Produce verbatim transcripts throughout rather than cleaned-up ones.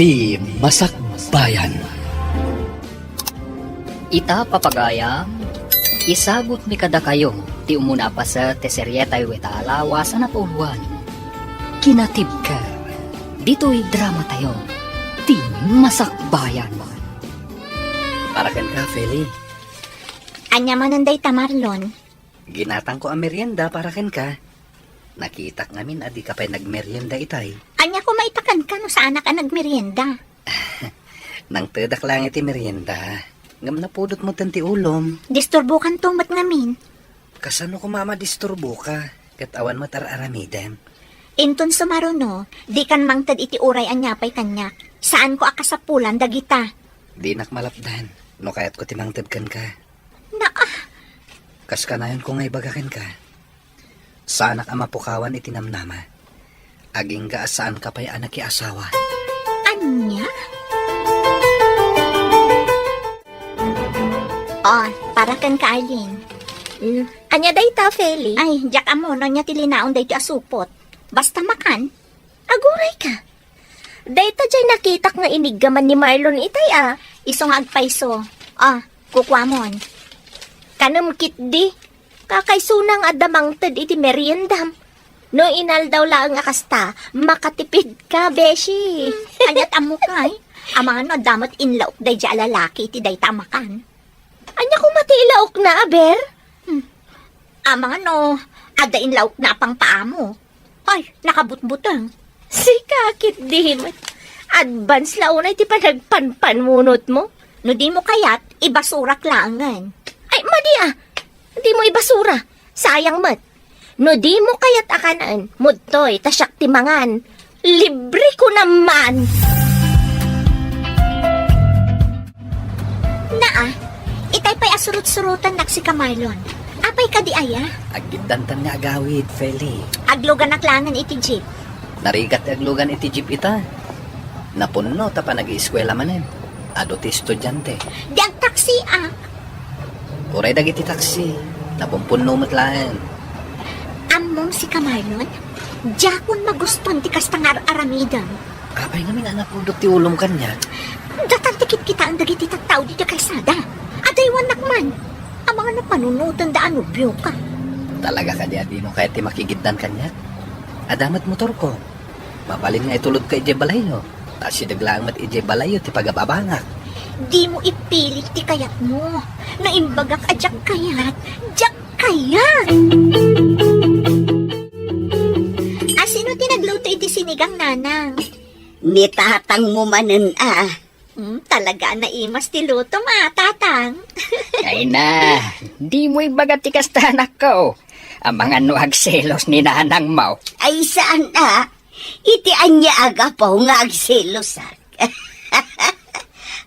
Ti Masakbayan. Ita, papagayam, isagutmi kadakayo ti umuna a paset ti serietayo ita a lawas a napauluan, Kinatibker. Ditoy dramatayo, Ti Masakbayan. Para kenka, Feli. Ania manen dayta, Marlon? Ginatangko a merienda para kenka. Nakitak ngamin a dika pay nagmerienda itay. Ania koma ita kenka no saanak a nagmerienda? Nangtedak laeng iti merienda. Ngem napudot metten ti ulom. Disturbokanto met ngamin. Kasano koma a madisturboka? Ket awan met ar-aramidem. Inton sumaruno, dikan mangted iti uray ania pay kaniak. Saanko a kasapulan dagita. Dinak malapdan no kayatko ti mangted kenka. Naa! Kas kanayonko nga ibaga kenka, saanak a mapukawan iti namnama. Agingga a saanka pay a nakiasawa. Ania? Oh, para kenka, Arlene. Mm, ania dayta, Feli? Ay, diak ammo no ania ti linaon daytoy a supot. Basta makan. Agurayka. Dayta diay nakitak nga iniggaman ni Marlon itay a. Isu nga agpayso. Ah, kukuamon. Kanem ketdi. Kakaysuna nga adda mangted iti meriendam. No inaldaw laeng a kasta, makatipidka, beshi. Aniat ammo kay? Amangan no adda met inlaok daydiay a lalaki iti dayta a makan. Ania koma ti ilaokna, aber? Hmm. Amangan no adda inlaokna a pangpaamok. Ay, nakabutbuteng. Sika ketdi met. Advance la unay ti panagpanpanunotmo. No dimo kayat, ibasurak laengen. Ay, madi a. Dimo ibasura. Sayang met. No dimo kayat a kanen, mudtoy, ta siak ti mangan. Libre ko naman. Naa, itay pay a surot-surotannak sika, Marlon. Apay kadi aya? Aggiddantan nga agawid, Feli. Agluganak laengen iti jeep. Narigat ti aglugan iti jeep ita. Napunno ta panag-ieskuela manen. Adu ti estudiante. Di agtaksiak. Uray dagiti taksi, napumpunno met laeng. Ammom sika, Marlon? Diakon magustuan ti kasta nga ar-aramidem. Apay ngamin a napudot ti ulom kaniak? Datan ti kitkitaen dagiti tattao ditoy kalsada. Adaywannak man. Amangan no panunotenda a nobioka. Talaga kadi a dimo kayat ti makigiddan kaniak? Adda met motorko. Mabalin nga itulodka idiay balayyo. Ta asideg laeng met idiay balayyo ti pagababangak. Dimo ipilit ti kayatmo. No imbagak a diak kayat, diak kayat! Asino ti nagluto iti sinigang, nanang? Ni tatangmo manen a. Hmm, talaga a naimas ti lutom a, tatang. Ay na, dimo ibaga ti kasta, anakko. Amangan no agselos ni nanangmo. Ay, saan a? Iti ania a gapu nga agselosak?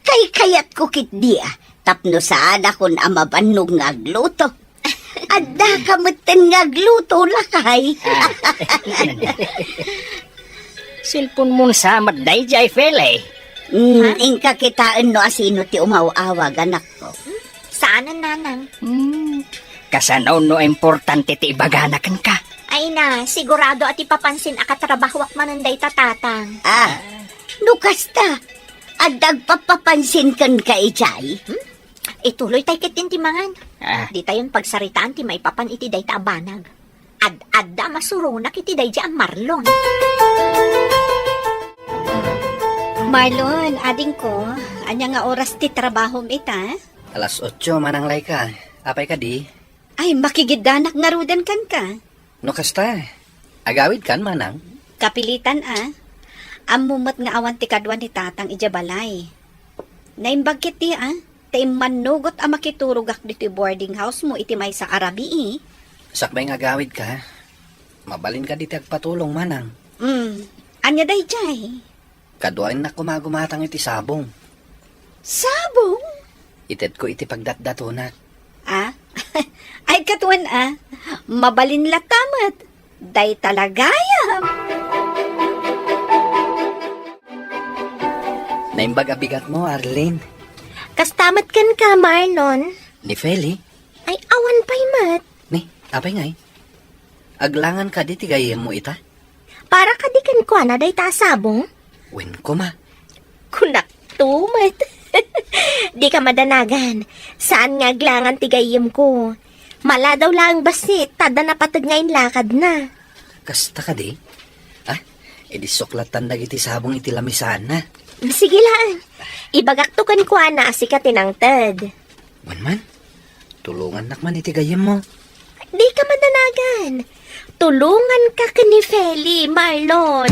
Kaykayatko ketdi a, tapno saanakon a mabannog nga agluto. Addaka metten nga agluto, lakay. Ah. Cellphone-mon sa met daydiay, Feli. Mm, inka kitaen no asino ti umaw-awag, anakko. Saanen, nanang. Hmm. Kasano no importante ti ibagana kenka? Ay na, sigurado a ti papansin a katrabahoak manen dayta, tatang. Ah, no kasta, adda agpapapansin kenka idiay? Hmm? Ituloy tay ketdin ti mangan. Ah. Ditayon pagsaritaan ti maipapan iti dayta a banag. Ad-adda a masuronak iti daydiay a Marlon. Marlon, adingko, ania nga oras ti trabahom ita? Alas otso, manang Laika. Apay kadi? Ay, makigiddanak ngaruden kenka. No kasta, agawidkan, manang? Kapilitan a. Ammom met nga awan ti kadua ni tatang idiay balay. Naimbag ketdi a, ta immannugot a makiturogak ditoy boarding house-mo iti maysa a rabii. Sakbay nga agawidka, mabalin kadi ti agpatulong, manang. Mm. Ania daydiay? Kaduaennak koma a gumatang iti sabong. Sabong? Itedko iti pagdatdatonak. Ah? Ay, kaduaen a. Mabalin latta met. Dayta la gayam. Naimbag a bigatmo, Arlene. Kasta met kenka, Marlon. Ni Feli? Ay, awan pay met. Ni, apay ngay? Aglangan kadi ti gayyemmo ita? Para kadi kenkuana dayta a sabong? Wen koma. Kunak to met. Dika madanagan. Saan nga aglangan ti gayyemko. Maladaw laeng bassit, ta adda napateg nga inlakadna. Kasta kadi? Ah, idi suklatan dagiti sabong iti lamisaanna. Sige laeng. Ibagakto kenkuana a sika ti nangted. Wen man, tulongannak man iti gayyemmo. Dika madanagan. Tulonganka ken ni Feli, Marlon.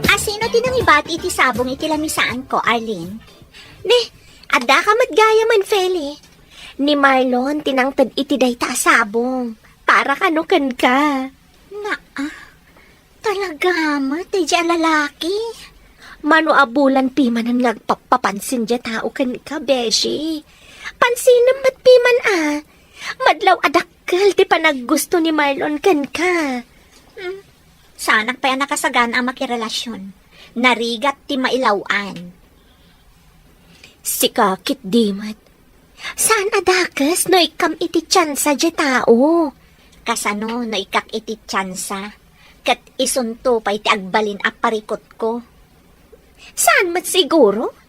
Asino ti nangibati iti sabong iti lamisaanko, Arlene? Ne, addaka met gayamen, Feli. Ni Marlon ti nangted iti dayta a sabong. Para kano kenka. Naa, talaga met, daydiay a lalaki? Mano a bulan pimanen nga agpappapansin diay tao kenka, beshi. Pansinem met piman a. Madlaw a dakkel ti panaggusto ni Marlon kenka. Hmm. Saanak pay a nakasagana a makirelasion. Narigat ti mailaw-an. Sika ketdi met. Saan a dakes no ikkam iti tiansa diay tao? Kasano no ikkak iti tiansa? Ket isunto pay ti agbalin a parikutko. Saan met siguro?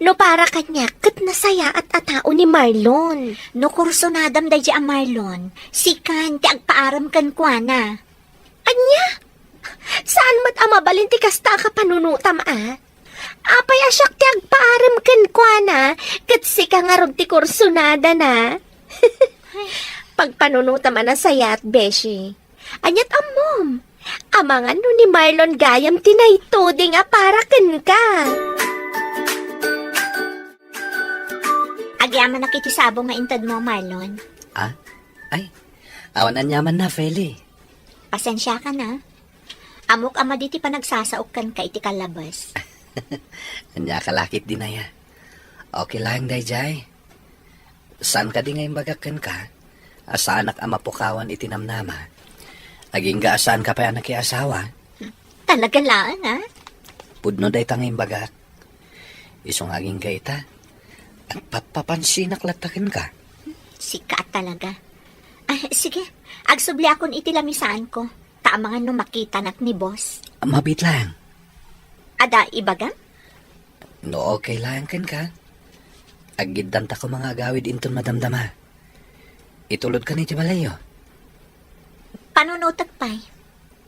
No para kaniak, ket nasayaat a tao ni Marlon. No kursonadam daydiay a Marlon, sikan ti agpaarem kenkuana. Ania? Saan met a mabalin ti kasta a kapanunotam a? Apay a siak ti agpaarem kenkuana, ket sika ngarud ti kursonadana? Pagpanunotam a nasayaat, beshi. Aniat ammom? Amangan no ni Marlon gayam ti naituding a para kenka. Agyamanak iti sabong nga intedmo, Marlon. Ah? Ay, awan aniamanna, Feli. Pasensiakan a. Ammok a madi ti panagsasaok kenka iti kallabes. Ania ka la ketdin aya? Okay laeng daydiay. Saan kadi nga imbagak kenka a saanak a mapukawan iti namnama? Agingga a saanka pay a nakiasawa? Talaga laeng, a? Pudno dayta nga imbagak. Isu nga agingga ita, agpappapansinak latta kenka. Sika talaga. Ah, sige, agsubliakon iti lamisaanko, ta amangan no makitanak ni boss. Mabiit laeng. Adda ibagam? No okay laeng kenka, aggiddanta koma nga agawid inton madamdama. Itulodkan iti balayyo. Panunotek pay.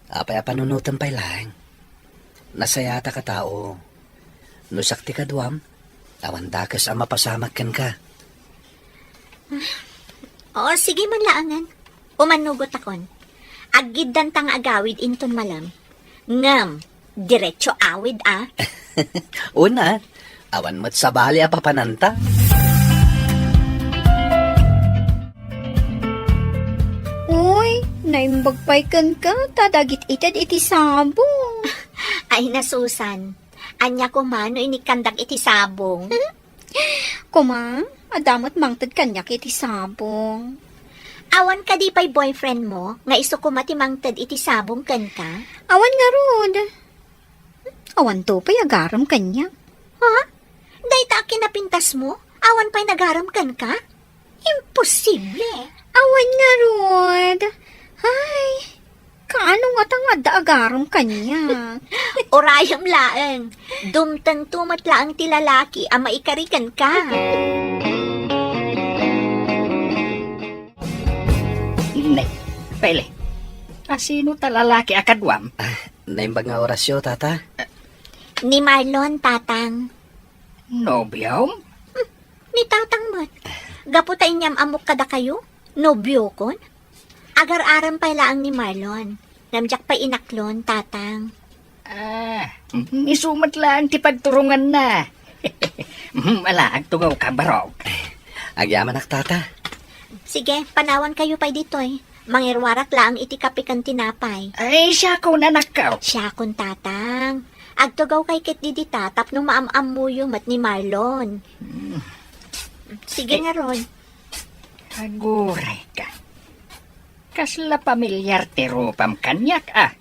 Apay a panunotem pay laeng? Nasayaatak a tao. No siak ti kaduam, awan dakes a mapasamak kenka. O, sige man laengen. Umannugotakon. Aggiddanta nga agawid inton malem. Ngem, diretso awid, a? Una, awan met sabali a papananta. Uy, naimbag pay kenka ta dagit-ited iti sabong. Ay, nasusan. Ania koma no inikkandak iti sabong? Koma, adda met mangted kaniak iti sabong. Awan kadi pay boyfriend mo nga isu koma ti mangted iti sabong kenka? Awan ngarud. Awanto pay agarem kaniak. Ha? Dayta a kinapintas mo, awan pay nagarem kenka? Imposible! Awan ngarud. Ay, kaano ngata nga adda agarem kaniak? Urayem laeng. Dumtengto met laeng ti lalaki a maikari kenka. Ne, Pele, asino ta lalaki a kaduam? Ah, naimbag nga orasyo, tata. Ni Marlon, tatang. Nobiom? Hmm, ni tatang met. Gapu ta inyam-ammok kadakayo, nobiokon? Agar-arem pay laeng ni Marlon. Ngem diak pay inaklon, tatang. Ah, isu met laeng ti pagturonganna. Ala, agtugawka, barok. Agyamanak, tata. Sige, panawankayo pay ditoy. Mangiruarak laeng iti kape ken tinapay. Ay, siakon, anakko. Siakon, tatang. Agtugawkay ketdi dita tapno maam-ammoyo met ni Marlon. Hmm. Sige ngarud. Aguray ka. Kasla pamilyar ti rupam kaniak, a?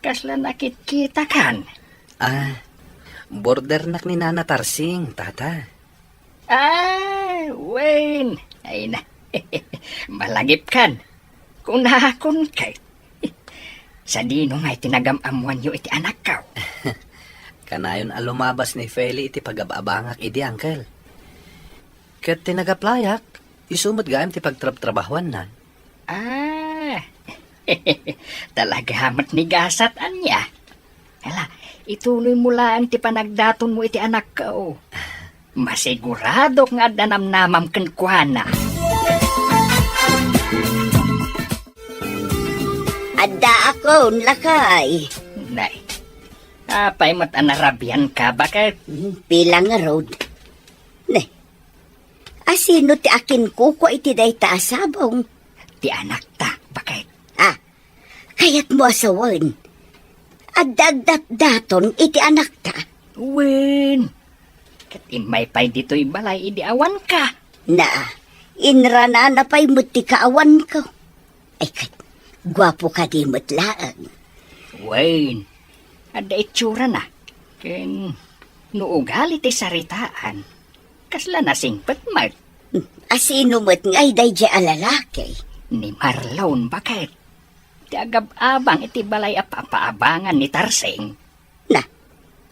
Kasla nakitkitakan? Ah, bordernak ni Nana Tarsing, tata. Ah, wen. Ay na. Malagipkan. Kunakon kay. Sadino ngay ti nagam-ammoanyo iti anakko? Kanayon a lumabas ni Feli iti pagab-abangak idi, Uncle. Ket ti nagaplayak, isu met gayam ti pagtrabtrabahuanna. Ah, talaga met ni gasat, ania? Hala, ituloy mo laeng ti panagdaton mo iti anakko. Masiguradok nga adda namnamam kenkuana. Addaakon, lakay. Nay, apay met a narabian ka, baket? Hmm, pila ngarud? Ne, asino ti akinkukua iti dayta a sabong? Ti anakta, baket? Ah, kayatmo a sawen, adda agdatdaton iti anakta? Wen, ket immay pay ditoy balay idi awanka. Na, inranana pay met ti kaawanko. Ay ket, guapo kadi met laeng? Wen, adda itsurana. Ken no ugali ti saritaan, kasla nasingpet met. Asino met ngay daydiay a lalaki? Ni Marlon, baket? Ti agab-abang iti balay a papaabangan ni Tarsing. Na,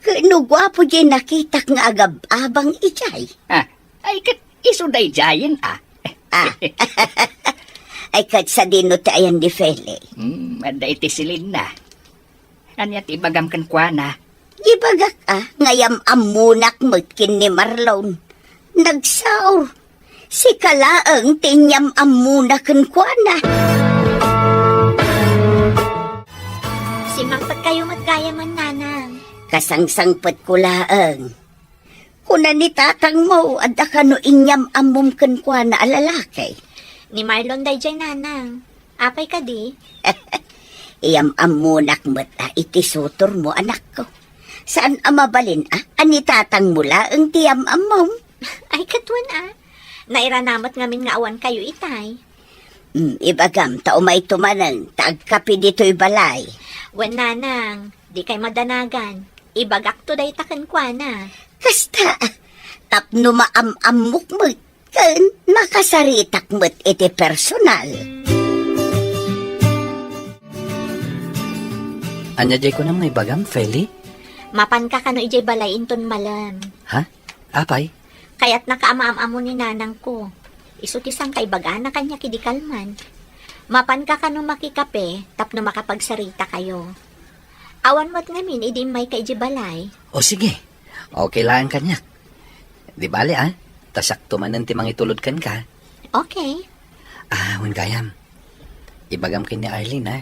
ket no guapo diay nakitak nga agab-abang idiay? Ah, ay ket isu daydiayen, a. Ah. Ay ket sadino ti ayan ni Feli? Hmm, adda iti silinna. Ania ti ibagam kenkuana? Ibagak a, nga yam-ammonak met ken ni Marlon. Nagsaor. Sika laeng ti inyam-ammona kenkuana. Simmangpetkayo met gayamen, nanang. Kasangsangpetko laeng. Kuna ni tatangmo, adda kano inyam-ammom kenkuana a lalaki? Ni Marlon daydiay, nanang. Apay kadi? Iyam-ammonak met a iti sutormo, anakko. Saan a mabalin a, a ni tatangmo laeng ti yam-ammom? Ay, ket wen a. Nairana met ngamin nga awankayo itay. Mm, ibagam ta umayto manen, ta agkape ditoy balay. Wen, nanang, dikay madanagan. Ibagakto dayta kenkuana. Kasta, tapno maam-ammok met. Ken makasaritak met iti personal. Ania diay kunam nga ibagam, Feli? Mapanka kano idiay balay inton malem. Ha? Apay? Kayatnaka a maam-ammo ni nanangko. Isu ti sangkaibagana kaniak idi kalman. Mapanka kano makikape tapno makapagsarita kayo. Awan met ngamin idi immayka idiay balay. O sige. Okay laeng kaniak. Di bale, a. Ta siakto manen ti mangitulod kenka. Okay. A, wen gayam. Ibagam ken ni Arlene, a.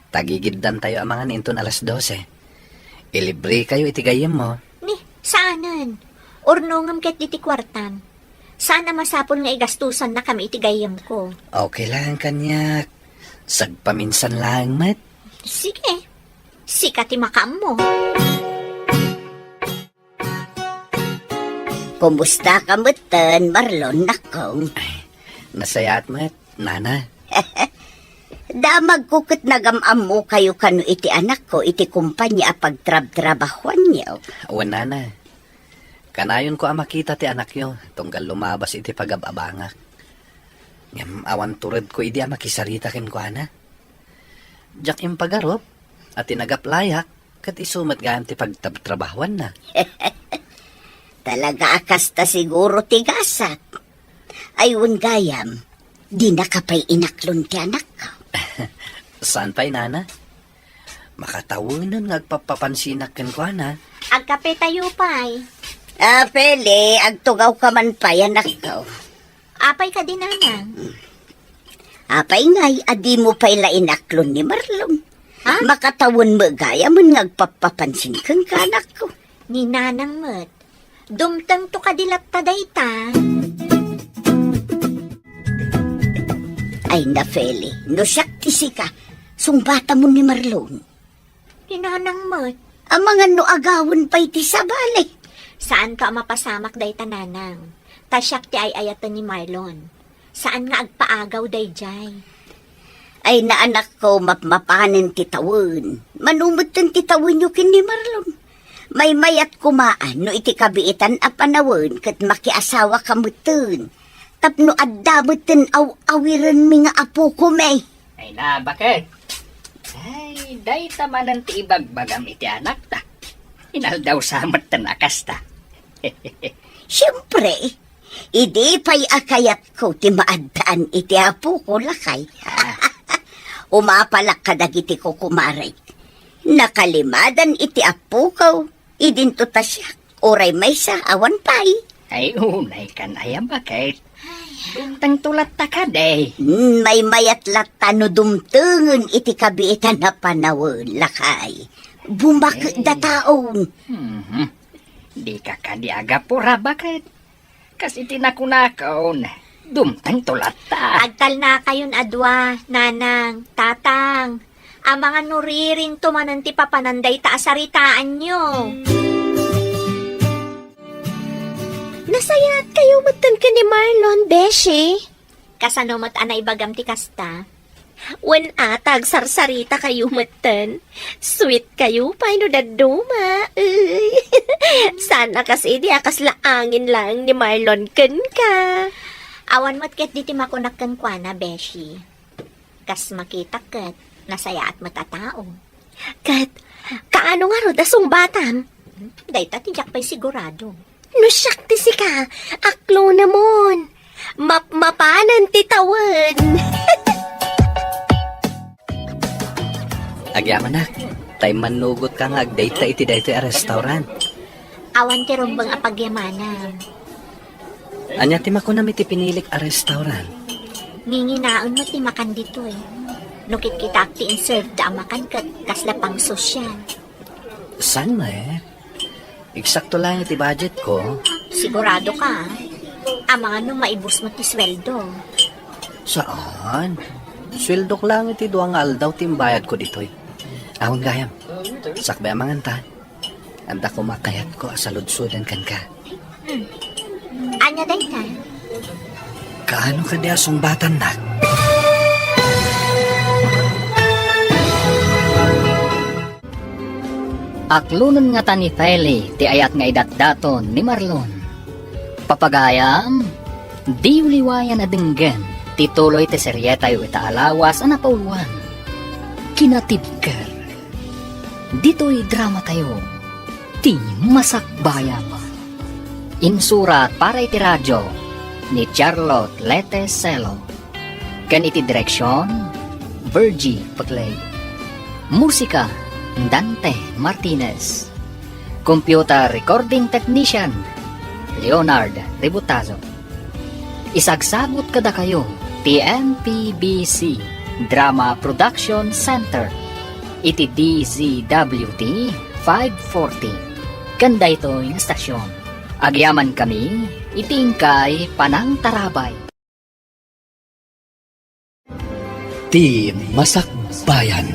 Ta gigiddantayo a mangan inton alas dose. Ilibrekayo iti gayyemmo. Ni, saanen. Urnongem ketdi ti kuartam. Saan a masapul nga igastosannakami iti gayyemko. Okay laeng kaniak. Sagpaminsan laeng met. Sige. Sika ti makaammo. Kumustaka metten, Marlon, nakko? Ay, nasayaat met, nana. Damagko ket nagam-ammokayo kano iti anakko iti kompania a pagtrabtrabahuanyo. Wen, nana. Kanayonko a makita ti anakyo, tunggal lumabas iti pagab-abangak. Ngem awan turedko idi a makisarita kenkuana. Diak impagarup a ti nagaplayak ket isu met gayam ti pagtrabtrabahuanna. Talaga a kasta siguro ti gasat. Ay, wen gayam, dinaka pay inaklon ti anakko? Saan pay, nana? Makatawenen nga agpappapansinak kenkuana. Agkapetayo pay. A, Feli, agtugawka man pay, anakko. Apay kadi, nanang? Apay ngay a dimo pay la inaklon ni Marlon? Ha? Makatawen met gayam nga agpappapansin kenka, anakko. Ni nanang met. Dumtengto kadi latta dayta? Ay na, Feli, no siak ti sika, sungbatamon ni Marlon. Ni nanang met. Amangan no agawen pay ti sabali. Saanto a mapasamak dayta, nanang. Ta siak ti ay-ayaten ni Marlon. Saan nga agpaagaw daydiay. Ay, na, anakko, mapmapanen ti tawen. Mano metten ti tawenyo ken ni Marlon. Maymayat koma a no iti kabiitan a panawen ket makiasawaka metten. Tapno adda metten aw-awirenmi nga apokomi. Ay na, baket? Ay, dayta manen ti ibagbagam iti anakta. Inaldaw sa metten a kasta. Siempre, idi pay a kayatko ti maaddaan iti apoko, lakay. Umapalak kadagiti kukumarek. Nakalimadan iti apoko, idinto ta siak, uray maysa, awan pay. Ay, unay kan aya, baket. Dumtengto latta kadi. Hmm, maymayat latta no dumtengen iti kabiitan a panawen, lakay. Bumaketda taon. Mhm. Dika kadi agapura, baket. Kas iti nakunakon, dumtengto latta. Agtalnakayon a dua, nanang, tatang. Amangan no riringto manen ti papanan dayta a saritaanyo. Nasayaatkayo metten ken ni Marlon, beshi. Kasano met a naibagam ti kasta? Wen a, ta agsarsaritakayo metten. Sweetkayo pay no dadduma. Uy. Saan a kas idi a kasla angin laeng ni Marlon kenka. Awan met ketdi ti makunak kenkuana, beshi. Kas makitak ket nasayaat met a tao. Ket, kaano ngarud a sungbatam? Dayta ti diak pay sigurado. No siak ti sika, aklonemon. Mapmapanen ti tawen. Agyamanak, ta immannugotka nga agdayta iti daytoy a restaurant. Awan ti rumbeng a pagyamanam. Ania ti makunam iti pinilik a restaurant? Nginginaen met ti makan ditoy. No kitkitaak ti inserveda a makan ket kasla pangsosyal. Saan met? Eksakto laeng iti budgetko. Sigurado ka, ah? Amangan no maibus met ti sweldo. Saan? Sweldok laeng iti dua nga aldaw ti imbayadko ditoy. Awan gayam. Sakbay amangan ta. Adda koma kayatko a saludsodan kenka. Hmm. Ania dayta? Kaano kadi a sungbatannak? Aklonen ngata ni Feli ti ayat nga idatdaton ni Marlon. Papagayam, diyo liwayan a denggen ti tuloy ti serietayo ita a lawas a napauluan. Kinatibker. Ditoy dramatayo, Ti Masakbayan. Insurat para iti radio ni Charlotte Lete Celo. Ken iti direksion, Virgie Paclay. Musika, Dante Martinez. Computer recording technician, Leonard Ributazo. Isagsagut kadakayo ti M P B C Drama Production Center iti D Z W T five forty. Ken daytoy nga stasyon, agyamankami iti inkay panangtarabay. Ti Masakbayan.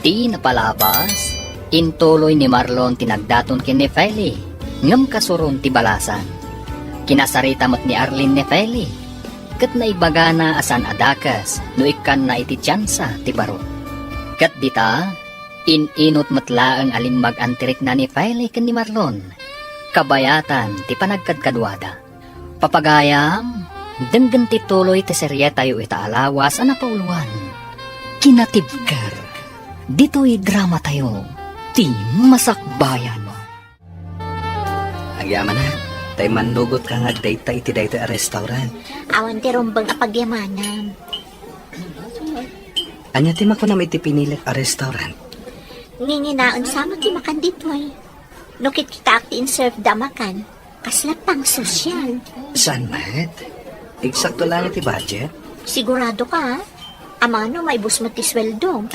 Ti napalabas, intuloy ni Marlon ti nagdaton ken ni Feli, ngem kasuron ti balasan. Kinasarita met ni Arlene ni Feli, ket naibagana a saan a dakes no ikkanna iti tiansa ti baro. Ket dita, in-inut met laeng a limmag-antirikna ni Feli ken ni Marlon, kabayatan ti panagkadkaduada. Papagayam, denggen ti tuloy ti serietayo ita a lawas a napauluan. Kinatibker. Ditoy dramatayo, Ti Masakbayan. Agyamanak, ta immannugotka nga agdayta iti daytoy a restaurant. Awan ti rumbeng a pagyamanam. Ania ti makunam iti pinilik a restaurant? Nginginaen sa met ti makan ditoy. No kitkitaak ti inserveda a makan, kasla pangsosyal. Saan met? Eksakto laeng ti budget? Sigurado ka, ah? Amangan no maibus met ti sweldo.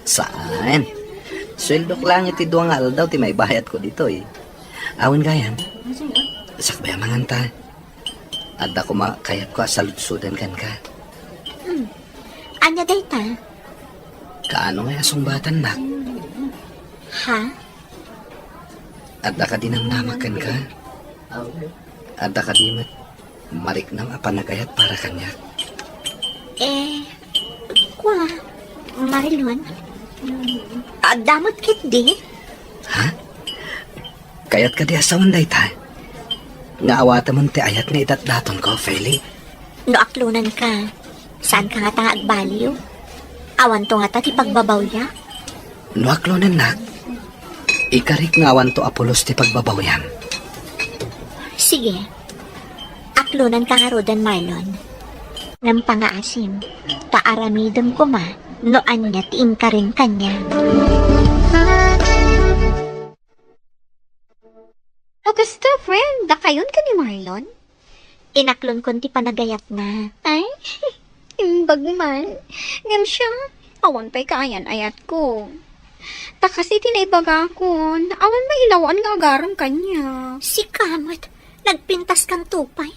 Saan? Sweldok laeng iti dua nga aldaw ti maibayadko ditoy. Awan gayam. Sakbay amangan ta. Adda koma kayatko a saludsodan kenka. Hmm. Ania dayta? Kaano ngay a sungbatannak? Ha? Adda kadi namnamak kenka? Adda kadi met mariknam a panagayat para kaniak? Eh, kua, Marilon? Adda met ketdi? Ha? Kayat kadi a sawen dayta? Nga awatemon ti ayat nga idatdatonko, Feli? No aklonanka, Saanka ngata nga agbaliw? Awanto ngata ti pagbabawyak? No aklonennak, ikarik nga awanto a pulos ti pagbabawyam. Sige. Aklonanka ngaruden, Marlon. Ngem pangaasim, ta aramidem koma no ania ti inkarim kaniak. O kasta, friend, dakayon ken ni Marlon? Inaklonkon ti panagayatna. Ay, imbag man. Ngem siya, awan pay kaayan-ayatko. Ta kas iti naibagakon, awan mailawan nga agarem kaniak. Sika met, nagpintaskanto pay.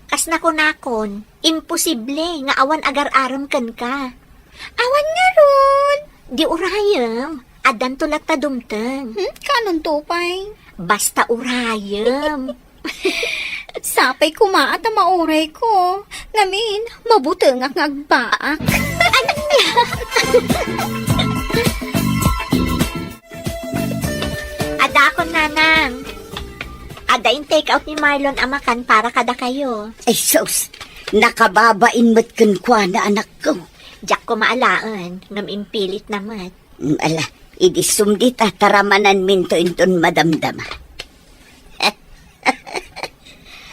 Kas nakunakon, imposible nga awan agar-arem kenka. Awan ngarud. Di urayem, addanto latta dumteng. Hmm, kaanonto pay? Basta urayem. Sapay koma a ta maurayko. Ngamin, mabutengak nga agbaak. Adakon, nanang. Adda in-take out ni Marlon a makan para kadakayo. Ay, sus! Nakababain met kenkuana, anakko. Diak koma alaen, ngem impilitna met. Mm, ala, idi sumdita, taramananminto inton madamdama.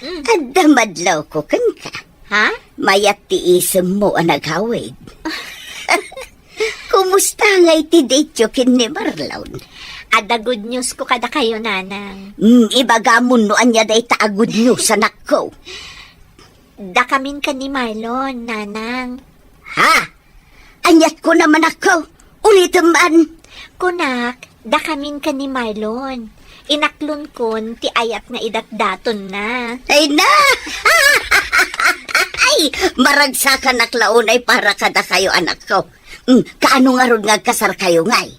Mm. Adda madlawko kenka. Ha? Mayat ti isemmo a nagawid. Kumusta ngay ti date-yo ken ni Marlon? Adda good news ko kadakayo, nanang. Mm, ibagamon no ania dayta a good news, anakko. Dakamin ken ni Marlon, nanang. Ha? Aniat kunam, anakko? Ulitem man. Kunak, dakamin ken ni Marlon. Inaklonkon ti ayat nga idatdatonna. Ay na! Ay, maragsakanak la unay para kadakayo, anakko. Mm, kaano ngarud nga agkasarkayo ngay?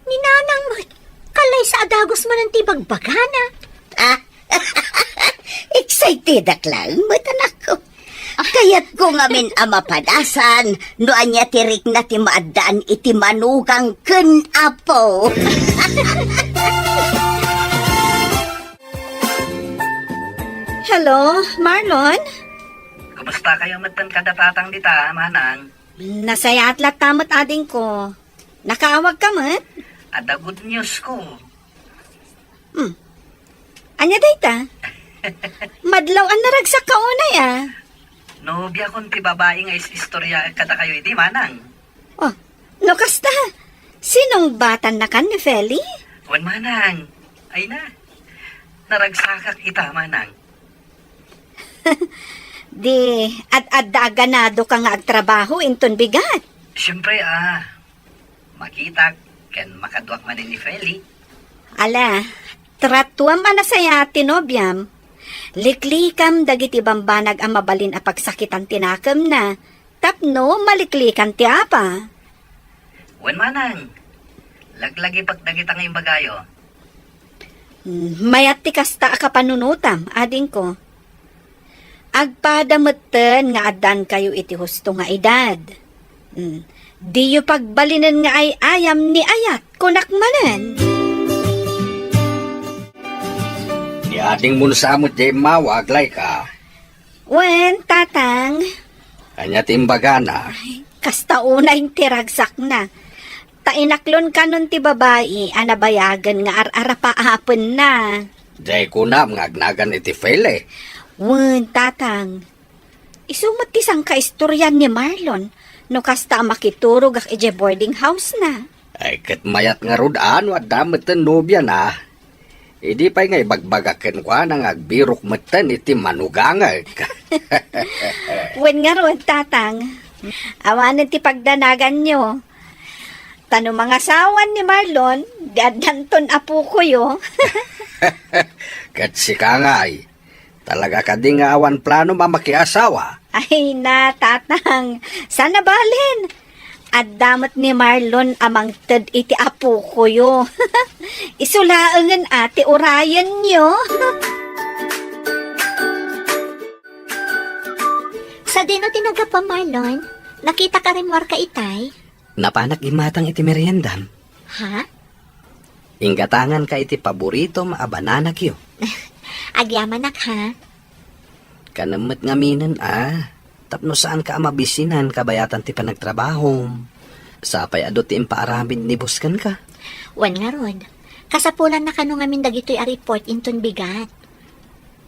Ni nanang met, kalaysa a dagus manen ti bagbagana. Ah, excitedak laeng met, anakko. Kayatko ngamin a mapadasan no ania ti rikna ti maaddaan iti manugang ken apo. Hello, Marlon? Kumusta kayo metten kada tatang dita, manang? Nasayaat latta met, adingko. Nakaawagka met? Adda good news ko. Hmm. Ania dayta? Madlaw a naragsakka unay, a. Nobiakon ti babai nga is-istoryaek kadakayo idi, manang. Oh, no kasta, sinungbatannakan ni Feli? Wen, manang. Ay na. Naragsakak ita, manang. Di, ad-adda a ganadoka nga agtrabaho inton bigat. Siempre, a. Makitak ken makaduak manen ni Feli. Ala, tratuam a nasayaat ti nobiam. Liklikam dagiti bambanag a mabalin a pagsakitan ti nakemna tapno maliklikan ti apa. Wen, manang, laglagipek dagita nga imbagayo. Hmm, mayat ti kasta a kapanunotam, adingko. Agpada metten nga addankayo iti husto nga edad. Hmm, diyo pagbalinen nga ay-ayam ni ayat, kunak manen. Ni adingmo sa met diay immawag, Laika. Wen, tatang. Ania ti imbagana? Ay, kasta unay ti ragsakna. Ta inaklon kanon ti babai a nabayagen nga ar-arapaapenna. Diay kunam nga agnagan iti Feli. Wen, tatang. Isu met ti sangkaistorian ni Marlon no kasta a makiturogak idiay boarding house na. Ay, ket mayat ngarud a no adda metten nobiana. Idi pay nga ibagbagak kenkuana nga agbirok metten iti manugangek. Wen ngarud, tatang. Awanen ti pagdanaganyo. Ta no mangasawan ni Marlon, di addanton apokoyo. Ket sika ngay, talaga kadi nga awan planom a makiasawa? Ay na, tatang. Saan a balen? Adda met ni Marlon a mangted iti apokoyo. Isu laengen a ti urayenyo. Sadino ti naggapuam, Marlon? Nakitak a rimmuarka itay? Napanak immatang iti meriendam. Ha? Inggatanganka iti paboritom a bananakyo. Agyamanak, ha? Kanem met ngaminen a. Tapno saanka a mabisinan kabayatan ti panagtrabahom. Sapay adu ti impaaramid ni boss kenka. Wen ngarud, kasapulanna kano ngamin dagitoy a report inton bigat.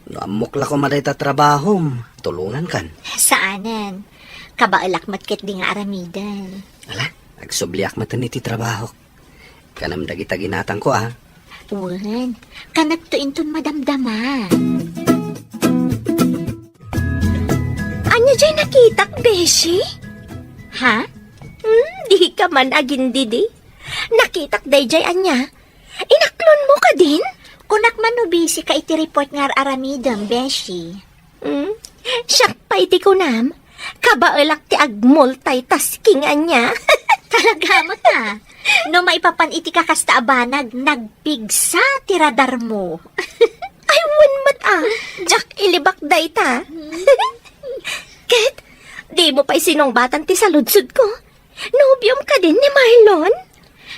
No ammok la koma dayta trabahom, tulongankan. Saanen. Kabaelak met ketdi nga aramiden. Ala, agsubliak met iti trabahok. Kanem dagita ginatangko, a. Wen, kanekto inton madamdama. Ania jay nakitak, beshi? Ha? Hmm, di ka man agindidi. Nakitak dayjay ania? Inaklonmo kadin? Kunak man no busy ka iti report nga ar-aramidem, beshi. Hmm? Siak pay ti kunam, kabaelak ti ag-multitasking ania. Talaga met a. No maipapan iti kakasta a banag, nagpigsa ti radarmo. Ay, wen met a. Diak ilibak dayta. Ket, dimo pay sinungbatan ti saludsodko? Nobiom kadin ni Marlon?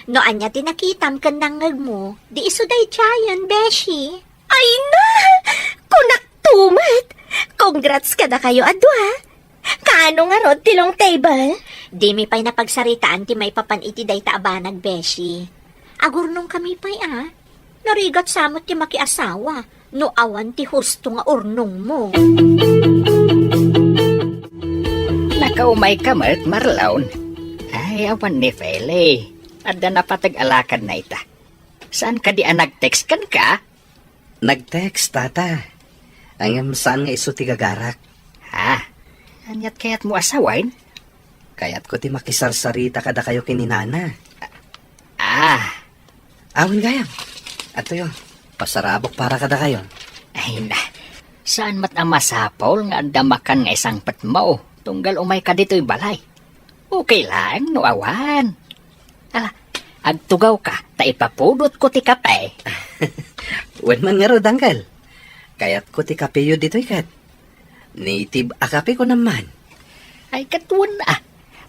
No ania ti nakitam ken nangngegmo, di isu daydiayen, beshi. Ay na! Kunakto met! Congrats kadakayo a dua! Kaano ngarud ti long table? Dimi pay napagsaritaan ti maipapan iti dayta a banag, beshi. Agurnongkami pay a. Narigat sa met ti makiasawa no awan ti husto nga urnongmo. Nakaumayka met, Marlon. Ay, awan ni Feli. Adda napateg a lakadna ita. Saan kadi a nag-text kenka? Nag-text, tata. Ngem saan nga isu ti gagarak. Ha? Aniat kayatmo a sawen? Kayatko ti makisarsarita kadakayo ken ni nana. Ah. Awan gayam. Adtoyo, pasarabok para kadakayo. Ay na, saan met a masapul nga adda makan nga isangpetmo tunggal umayka ditoy balay. Okay laeng no awan. Ala, agtugawka ta ipapudotko ti kape. Wen man ngarud, uncle. Kayatko ti kapeyo ditoy ket. Native a kape ko naman. Ay, ket wen a.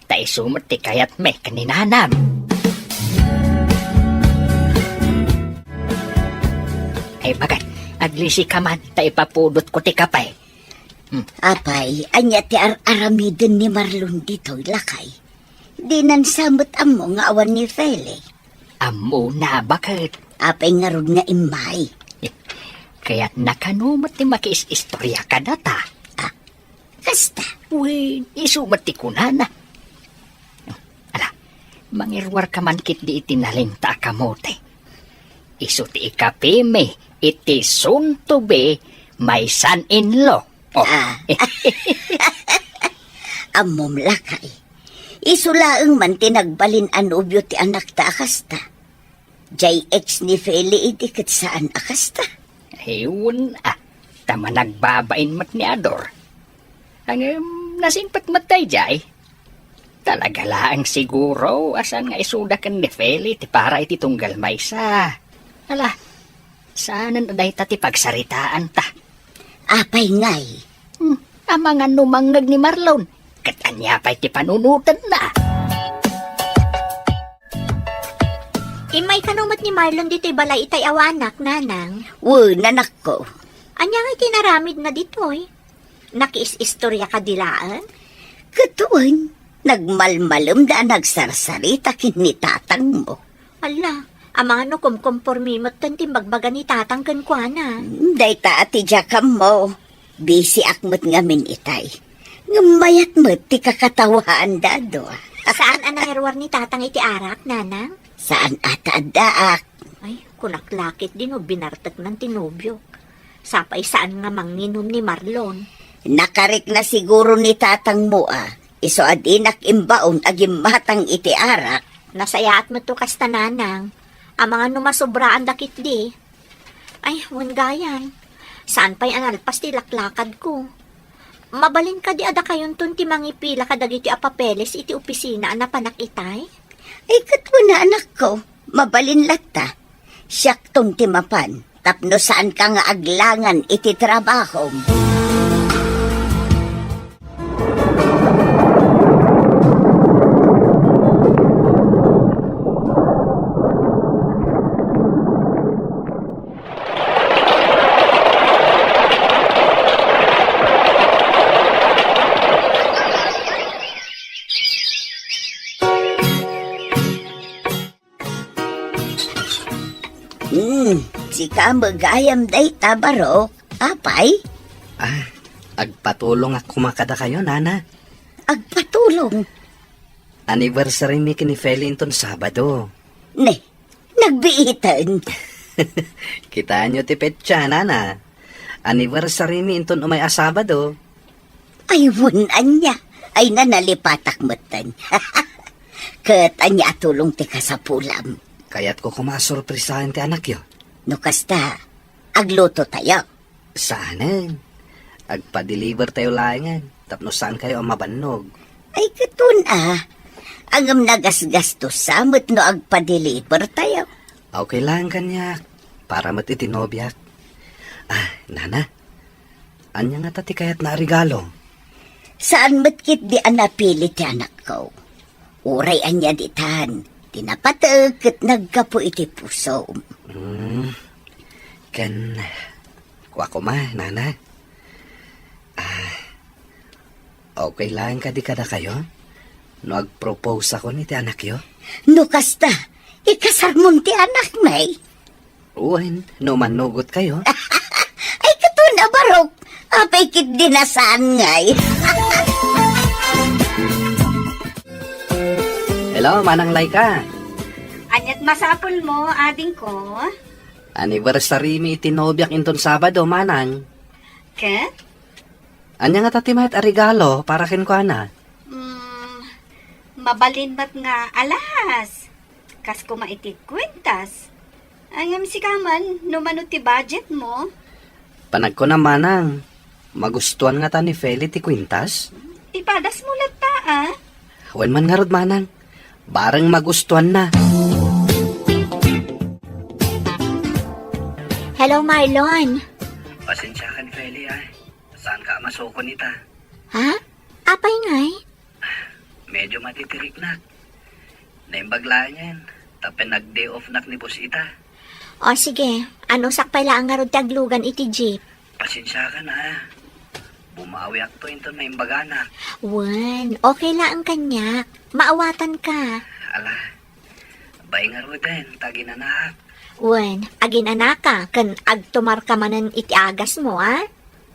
Ta isu met ti kayatmi ken ni nanam. Ay, bagat, aglisika man ta ipapudotko ti kape. Hmm. Apay, ania ti ar-aramiden ni Marlon ditoy, lakay? Dinan sa met ammo nga awan ni Feli. Ammona, baket. Apay ngarud nga immay? Kayatna kano met ti makiis-istorya kadata. Ah, kasta? Wen, isu met ti kunana. Ala, mangiruarka man ketdi iti nalingta a kamote. Isu ti ikapimi iti soon to be my son-in-law. Oh. Ah. Ammom, lakay. Isu laeng man ti nagbalin a nobio ti anakta a kasta. Jay ex ni Feli idi ket saan a kasta. Ay, wen a, ta managbabain met ni Ador. Ngem, nasingpet met dayjay. Talaga laeng siguro a saan nga isuda ken ni Feli ti para iti tunggal maysa. Ala, saanen a dayta ti pagsaritaanta. Apay ngay? Hmm, amangan no mangngeg ni Marlon, ket ania pay ti panunotenna? Immay kano met ni Marlon ditoy balay itay awanak, nanang? Wen, anakko. Ania ngay ti inaramidna ditoy? Nakiis-istorya kadi laeng? Ket wen, nagmalmalemda a nagsarsarita ken ni tatangmo. Ala, amangan no kumkompormi metten ti imbagbaga ni tatang kenkuana. Hmm, dayta a ti diak ammo. Bisiak met ngamin itay. Ngem mayat met ti kakatawaanda a dua. Saan a nangiruar ni tatang iti arak, nanang? Saan a ta addaak. Ay, kunak la ketdi no binarteknan ti nobiok. Sapay saan nga manginom ni Marlon. Nakarikna siguro ni tatangmo a isu a dinak imbaon a gimmatang iti arak. Nasayaat met to kasta, nanang. Amangan no masobraanda ketdi. Ay, wen gayam. Saan pay a nalpas ti laklakadko. Mabalin kadi a dakayonton ti mangipila kadagiti a papeles iti opisina a napanak itay? Ay, ket wen a, anakko, mabalin latta. Siakton ti mapan, tapno saanka nga aglangan iti trabahom. Hmm, sika met gayam dayta, barok. Apay? Ah, agpatulongak koma kadakayo, nana. Agpatulong? Anniversary mi ken ni Feli inton Sabado. Ne, nagbiiten. Kitaenyo ti petsa, nana. Anniversary mi inton umay a Sabado. Ay, wen ania. Ay, nanalipatak metten. Ket ania a tulong ti kasapulam? Kayatko koma a sorpresaen ti anakyo. No kasta, aglutotayo. Saanen. Agpa-deliver tayo laengen tapno saankayo a mabannog. Ay, ket wen a. Ngem nagasgastosa met no agpa-deliver tayo. Okay laeng kaniak. Para met iti nobiak. Ah, nana. Ania ngata ti kayatna a regalo? Saan met ketdi a napili ti anakko. Uray ania ditan, ti napateg ket naggapu iti pusom. Hmm. Ken, kua koma, nana. Ah, okay laeng kadi kadakayo? No agproposakon iti anakyo? No kasta, ikasarmon ti anakmi? Wen, no mannugotkayo. Ay, ket wen a, barok. Apay ketdi a saan ngay? Hello, Manang Laika. Aniat masapulmo, adingko? Anniversary mi iti nobiak inton Sabado, Manang. Ket? Ania ngata ti mayat a regalo para kenkuana? Mm, mabalin met nga alahas. Kas koma iti kwintas. Ngem sika man, no mano ti budgetmo? Panagkunam, Manang, magustuan ngata ni Feli ti kwintas? Ipadasmo latta, a? Wen man ngarud, Manang. Bareng magustuanna. Hello, Marlon. Pasensiakan, Feli, a. Saanka a masukon ita? Ha? Apay ngay? Medyo matitiriknak. Naimbag laengen, tapno nag-day off-nak ni boss ita. O sige, anusak pay laeng ngarud ti aglugan iti jeep. Pasensiakan, a. Bumawiakto inton naimbaganak. Wen, okay laeng kaniak. Maawatanka. Ala, bay ngaruden ta aginanaak. Wen, aginanaka ken agtumarka manen iti agasmo, a?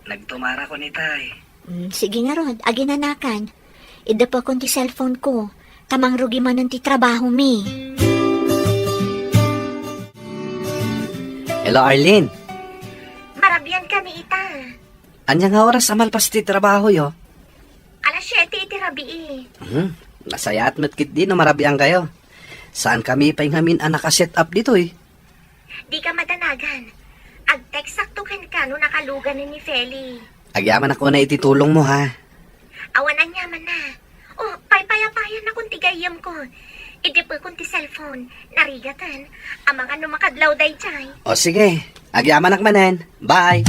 Nagtumarakon itay. Mm, sige ngarud, aginanakan. Iddepekon ti cellphone ko, ta mangrugi manen ti trabahomi. Hello, Arlene. Marabian kami ita. Ania nga oras a malpas ti trabahoyo? Alas siete iti rabii. Hmm, nasayaat met ketdi no marabiankayo. Saan kami pay ngamin a naka-set up ditoy? Dika madanagan. Ag-textakto kenka no nakalugan ni Feli. Agyamanak unay iti tulongmo, ha? Awan aniamanna. O, paypayapayanakon ti gayyemko. Iddepekon ti cellphone. Narigaten. Amangan no makadlaw daydiay. O, sige. Agyamanak manen. Bye.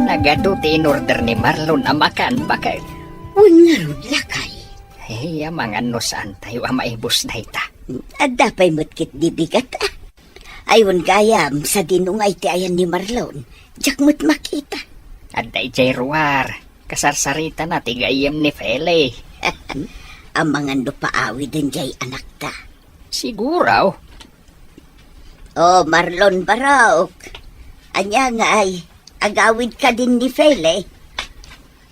Nagadu ti in-order ni Marlon a makan, baket. Wen ngarud, lakay. Ay, amangan no saantayo a maibus dayta. Adda pay met ketdi bigat, a. Ay, wen gayam, sadino ngay ti ayan ni Marlon? Diak met makita. Adda idiay ruar. Kasarsaritana ti gayyem ni Feli. Amangan no paawiden diay anakta. Siguro. O, Marlon, barok. Ania ngay, agawid kadin ni Feli?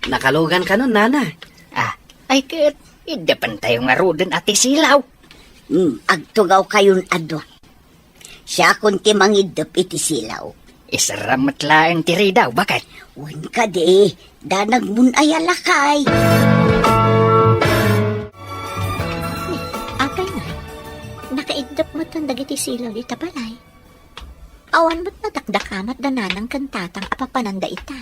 Nakalugan kanon, nana. Ah, ay ket, iddepentayo ngaruden a ti silaw. Hmm, agtugawkayon a dua. Siakon ti mangiddep iti silaw. Isram met laeng ti ridaw, baket. Wen kadi, danagmon aya, lakay. Apay nga, nakaiddep metten dagiti silaw dita balay. Awan met nadakdakamat da nanang ken tatang a papananda ita.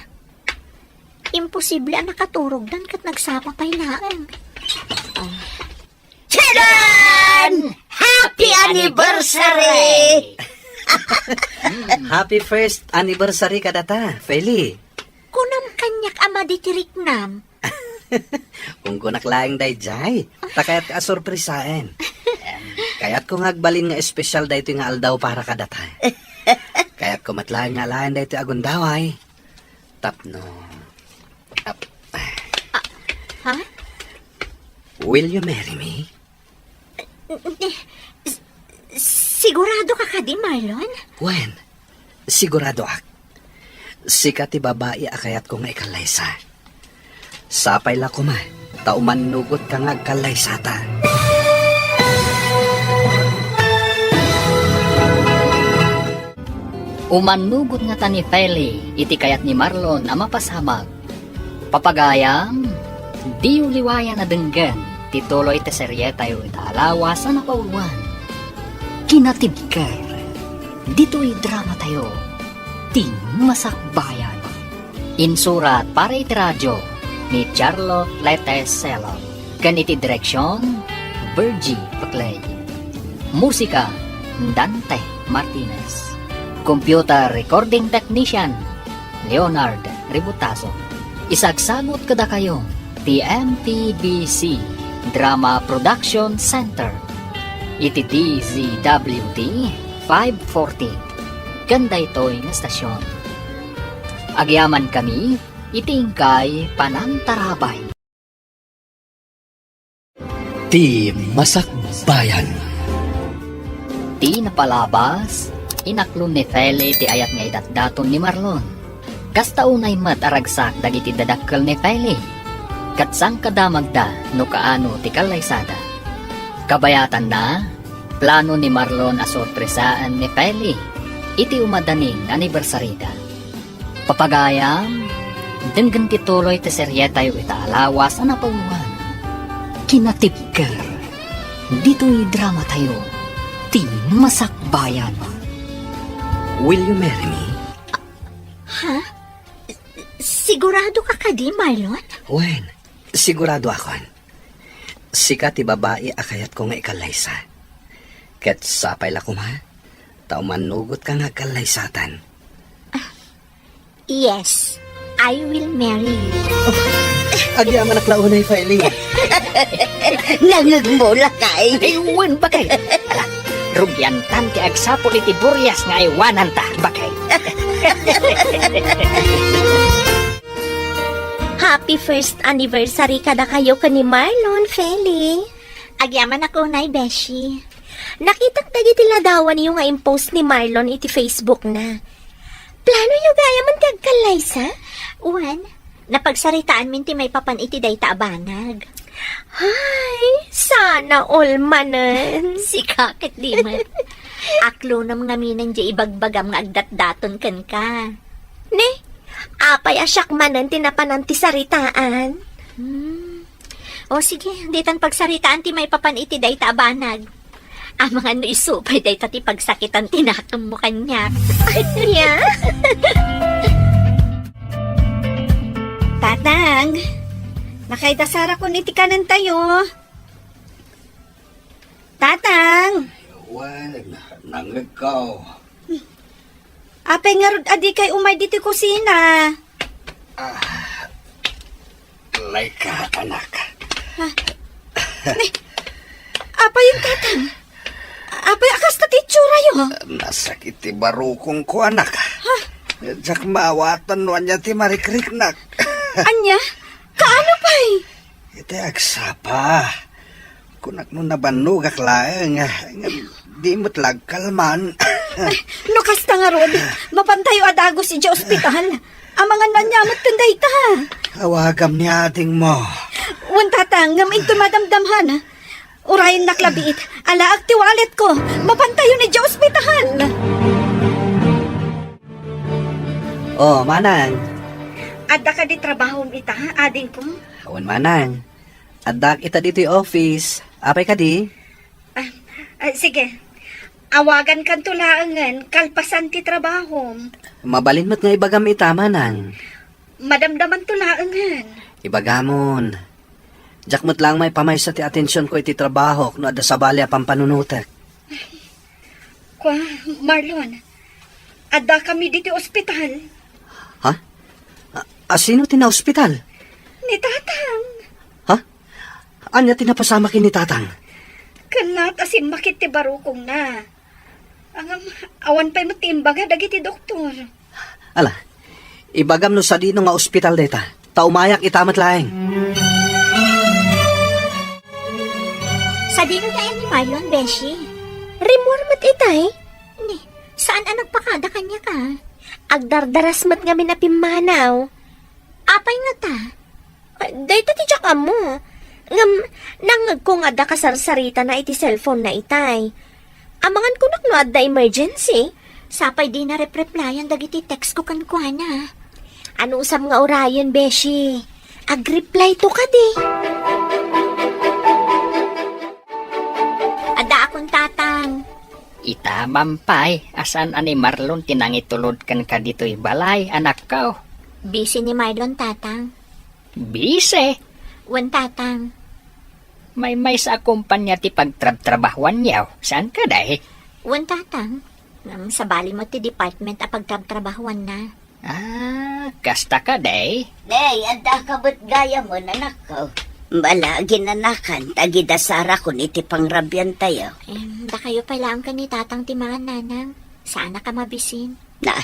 Imposible a nakaturogdan ket nagsapa pay laeng. Ah. Tadaan! Happy anniversary! Happy first anniversary kadata, Feli. Kunam kaniak a maditiriknam. Unggonak laeng daydiay. Ta kayat a sorpresaen. Em, kayatko nga agbalin nga espesyal daytoy nga aldaw para kadata. Kayatko met laeng nga alaen daytoy a gundaway. Tapno. Ap-, Ah, ha? Will you marry me? S-, sigurado ka kadi, Marlon? Wen, siguradoak. Sika ti babai a kayatko nga ikallaysa. Sapay la koma, ta umannugot ka nga agkallaysata. Umannugot ngata ni Feli iti kayat ni Marlon a mapasamak. Papagayam, diyo liwayan a denggen ti tuloy ti serietayo ita a lawas a napauluan. Kinatibker, ditoy dramatayo, Ti Masakbayan. Insurat para iti radio ni Charlotte Lete Selon, ken iti direksion, Virgie Paclay. Musika, Dante Martinez. Computer recording technician, Leonard Ributaso. Isagsagut kadakayo ti M P B C Drama Production Center iti D Z W T five forty ken daytoy nga estasion. Agyamankami iti inkay panangtarabay. Ti Masakbayan. Ti napalabas, inaklon ni Feli ti ayat nga idatdaton ni Marlon. Kasta unay met a ragsak dagiti dadakkel ni Feli, ket sangkadamagda no kaano ti kallaysada. Kabayatanna, plano ni Marlon a sorpresaen ni Feli iti umadanin nga anibersarida. Papagayam, denggen ti tuloy ti serietayo ita a lawas a napauluan. Kinatibker, ditoy dramatayo, Ti Masakbayan. Will you marry me? Ha? Sigurado ka kadi, Marlon? Wen, siguradoakon. Sika ti babai a kayatko nga ikallaysa. Ket sapay la koma, ta umannugot ka nga agkallaysatan. Yes, I will marry you. Agyamanak la unay, Feli. Nangngegmo, lakay. Ay, wen, bakay. Ala, rugiantan ti agsapul iti burias nga aywananta, bakay. Happy first anniversary kadakayo ken ni Marlon, Feli. Agyamanak unay, Beshi. Nakitak dagiti ladawanyo nga impost ni Marlon iti Facebook na. Planoyo gayam ti agkallaysa? Wen, napagsaritaanmin ti maipapan iti dayta a banag. Ay, sana all manen. Sika ket di met. Aklonam ngamin diay ibagbagam nga agdatdaton kenka. Ne, apay a siak manen ti napanan ti saritaan? Hmm. O sige, ditan pagsaritaan ti maipapan iti dayta a banag. Amangan no isu pay dayta ti pagsakitan ti nakemmo kaniak. Ania? Tatang, makaidasarako iti kanentayo. Tatang! Wen, nangngegko. Apay ngarud a dikay umay ditoy kusina? Ah, layka, anak. Ah. Ne, apay, Tatang? Apay a kasta ti itsuramo? Nasakit ti barukongko, anak. Ha? Diak maawatan no ania ti marikriknak. Ania? Kaano pay? Iti agsapa. Kunak no nabannogak laeng, nga di met la agkalman. No kasta ngarud, mapantayo a dagus idiay ospital. Amangan no ania met ken dayta. Awagam ni adingmo. Wen, Tatang, ngem inton madamdamhan, urayennak labiit. Alaek ti walletko. Mapantayon idiay ospital. Oh, manang. Adda kadi trabahom ita, adingko? Wen, manang. Addaak ita ditoy office. Apay kadi? Ah, ah, sige. Awagankanto laengen kalpasan ti trabahom. Mabalin met nga ibagam ita, manang. Madamdamanto laengen. Ibagamon. Diak met laeng maipamaysa ti atensionko iti trabahok no adda sabali a pampanunotek. Kua, Marlon, addakami ditoy ospital. Ha? A, a, sino ti naospital? Ni Tatang. Ha? Ania ti napasamak ken ni Tatang? Ket naat a simmakit ti barukongna. Ngem, awan pay met ti imbaga dagiti doktor. Ala, ibagam no sadino nga ospital dayta, ta umayak ita met laeng. Sadino ti ayan ni Marlon, beshi? Rimmuar met itay. Ni, saan a nagpakada kaniak a? Agdardaras met ngamin a pimmanaw. Apay ngata? Ay, dayta ti diak ammo. Ngem, nangngegko nga adda kasarsaritana iti cellphone na itay. Amangan kunak no adda emergency. Sapay dina rep-replyan dagiti text ko kenkuana. Anusam nga urayen, beshi? Agreply to kadi. Adda akon tatang. Ita man pay, a saan a ni Marlon ti nangitulod kenka ditoy balay, anakko? Busy ni Marlon, tatang. Busy? Wen, tatang. Maymaysa a kumpanya ti pagtrabtrabahuanyo, saan kadi? Wen, tatang. Ngem sabali met ti department a pagtrabtrabahuanna. Ah, kasta kadi? Day, adda ka met gayam, anakko. Bala, ginanakan, ta agidasarako iti pangrabiantayo. Em, dakayo pay laeng ken ni tatang ti mangan, nanang. Saanak a mabisin. Na,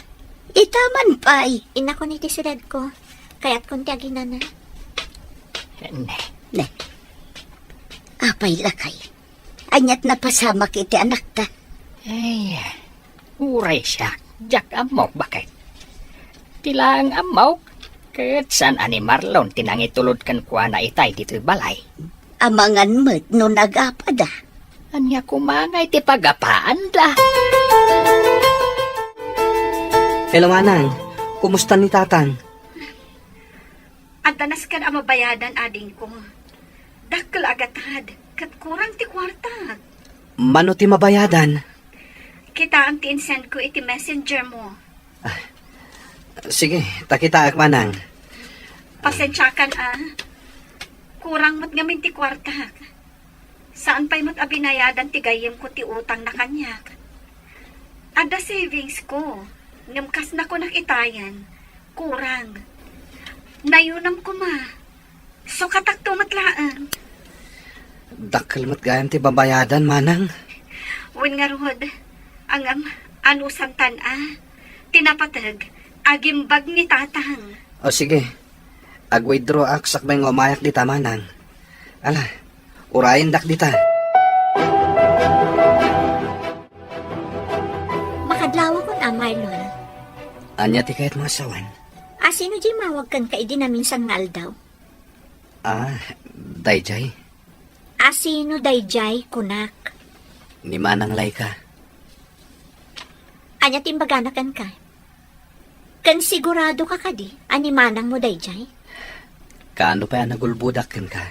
ita man pay. Innakon iti siledko. Kayatkon ti aginana. Ne. Ne. Apay lakay. Aniat napasamak iti anakta? Ay, uray siak, diak ammo, baket. Ti laeng ammok, ket saan a ni Marlon ti nangitulod kenkuana itay ditoy balay. Amangan met no nagapada. Ania koma ngay ti pagapaanda? Hello, Manang. Kumusta ni Tatang? Adda nasken a mabayadan, adingko. Dakkel a gatad, ket kurang ti kuarta. Mano ti mabayadan? Kitaem ti insend ko iti messenger mo. Ah, sige, ta kitaek, Manang. Pasensiakan, a. Kurang met ngamin ti kuartak. Saan pay met a binayadan ti gayyemko ti utangna kaniak. Adda savings ko, ngem kas nakunak itayen, kurang. Nayunam koma. Sukatakto met laeng. Dakkel met gayam ti babayadan, Manang. Wen ngarud, ngem, anusantan a, ti napateg, agimbag ni Tatang. O, sige. Ag-withdraw ak sakbay nga umayak dita, Manang. Ala, urayendak dita. Makadlawakon a, Marlon. Ania ti kayatmo a sawen? A, sino diay mawag kenka idi naminsan nga aldaw? Ah, daydiay. A, sino daydiay, kunak? Ni Manang Laika. Ania ti imbagana kenka? Ken sigurado ka kadi a ni manangmo daydiay? Kaano pay a nagulbodak kenka?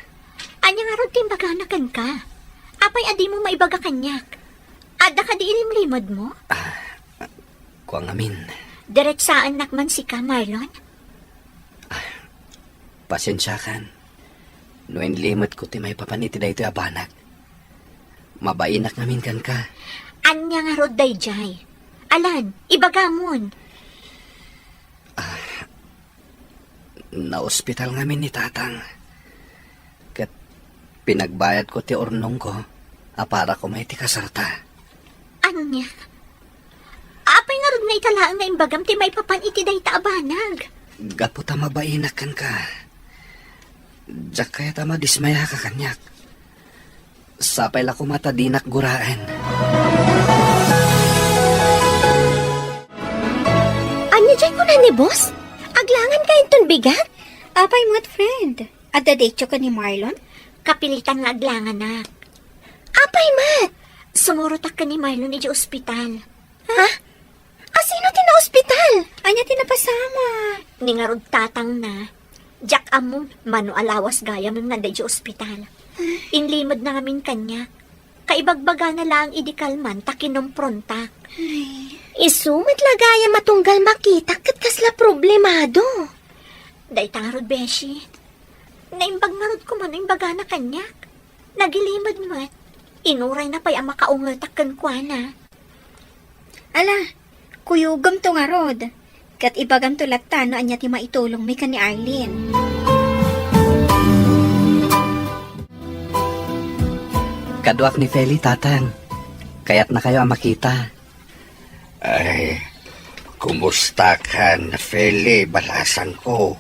Ania ngarud ti imbagana kenka? Apay a dimo maibaga kaniak? Adda kadi ilimlimedmo? Ah, kua ngamin. Diretsaennak man sika, Marlon? Pasensiakan no inlimedko ti maipapan iti daytoy a banag. Mabainak ngamin kenka. Ania ngarud daydiay? Alan, ibagamon. Ah, naospital ngamin ni Tatang. Ket pinagbayadko ti urnongko a para koma iti kasarta. Ania? Apay ngarud nga ita laeng nga imbagam ti maipapan iti dayta a banag? Gapu ta mabainak kenka. Diak kayat a madismayaka kaniak. Sapay la koma ta dinak guraen. Ania diay kuna ni boss? Aglangan kayo inton bigat? Apay met, friend? Adda daytoy ken ni Marlon? Kapilitan nga aglanganak. Apay met? Sumurotak ken ni Marlon idiay ospital. Ha? Asino ti naospital? Ania ti napasamak? Ni ngarud tatangna. Diak ammo, mano a lawas gayam nga adda idiay ospital. Inlimedna ngamin kaniak. Kaibagbagana laeng idi kalman ta kinumprontak. Ay. Isu met la gayam a tunggal makitak ket kasla problemado. Dayta ngarud, beshi. Naimbag ngarud koma no imbagana kaniak. Nagilimed met. Inurayna pay a makaungetak kenkuana. Ala, kuyogem to ngarud. Ket ibagamto latta no ania ti maitulongmi ken ni Arlene. Kaduak ni Feli, Tatang. Kayatnakayo a makita. Ay, kumustakan, Feli, balasangko?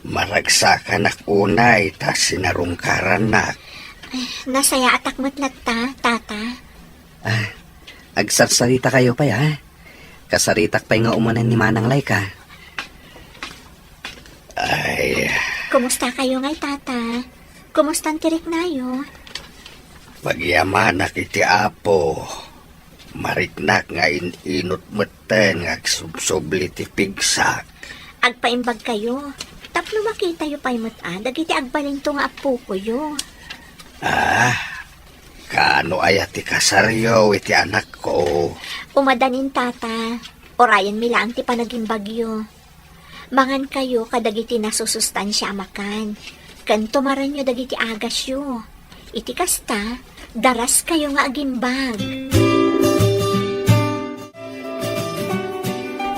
Maragsakanak unay ta sinarungkarannak. Nasayaatak met latta, Tata. Ah, agsarsarita kayo pay, ha? Kasaritak pay nga umunan ni Manang Laika. Ay, Kumusta kayo ngay, Tata? Kumustan ti riknayo? Pagyamanak iti Apo. Mariknak nga in-inut metten nga agsubsubli ti pigsak. Agpaimbag kayo. Tapno makitayo pay met a dagiti agbalinto nga appokoyo. Ah, kaano aya ti kasaryo iti anakko? Umadanin, Tata. Urayenmi laeng ti panagimbagyo. Mangankayo kadagiti nasusustansia a makan, ken tumarenyo dagiti agasyo. Iti kasta, daraskayo nga agimbag.